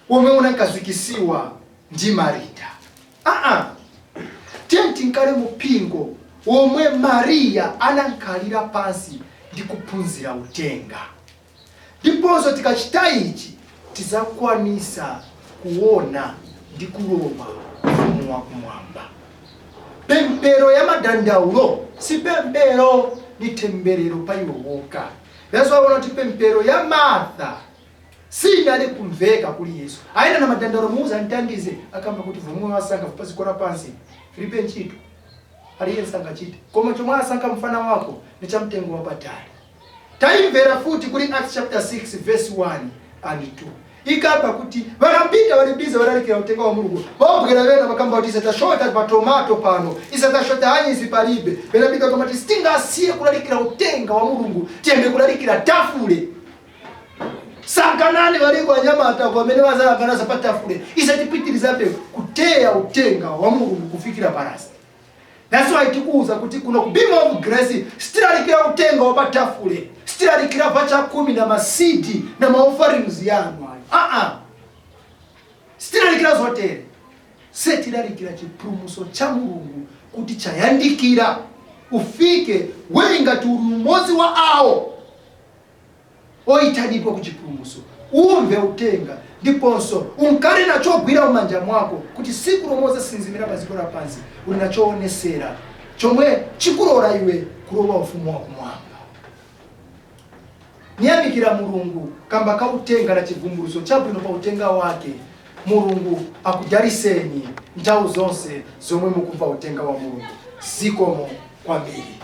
womwe unakazikisiwa ndi Marita. Aa, tiye tinkale mpingo womwe Mariya anankhalira pansi ndi kuphunzira utenga. Ndiponso tikachita ichi, tizakwanisa kuona ndi kulowa ufumu wakumwamba. Pempero ya madandaulo si pempero, ni temberero pa iwe woka. Yesu aona kuti pempero ya Martha sinali kumveka kuli Yesu. Aina na madandaulo, muuza ntandize, akamba kuti vomwe wasankha pazikora pansi filipe ntchito aliyense angachite, koma chomwe asankha mfana wako ni cha mtengo wapatali. Taimvera futi kuli Acts chapter 6 verse 1 and 2, ikamba kuti vanapita vari busy varalikira utenga wa Mulungu, vabwera vena vakamba kuti isatashota patomato pano, isatashota anyisi palibe. Venapita kamba sitingasiye kulalikira utenga wa Mulungu, tiyembe kulalikira tafule. Sankanani valiko anyamata pamene vazalanganaza pa tafule, isatipitirizabe kuteya utenga wa Mulungu kufikira parasi. That's why tikuuza kuti kuno ku Beam of Grace sitilalikira utenga wa patafule, sitilalikira vachakumi na maseed na maofferings yanu ayo. Aa, sitilalikira zotere. Setilalikira chipulumutso cha Mulungu kuti chayandikira, ufike wewe ngati uli umodzi wa awo oyitanidwa ku chipulumutso, umve utenga ndiponso unkale nachogwira m'manja mwako kuti siku lomwe sinzimira pa dziko lapansi uli nachoonesera chomwe chikulora iwe kulowa ufumu wakumwamba. Niyamikira Mulungu kamba kautenga na chivumbulutso chabwino pa utenga wake. Mulungu akudaliseni nthawi zonse zomwe mukumva utenga wa Mulungu. Zikomo kwambiri.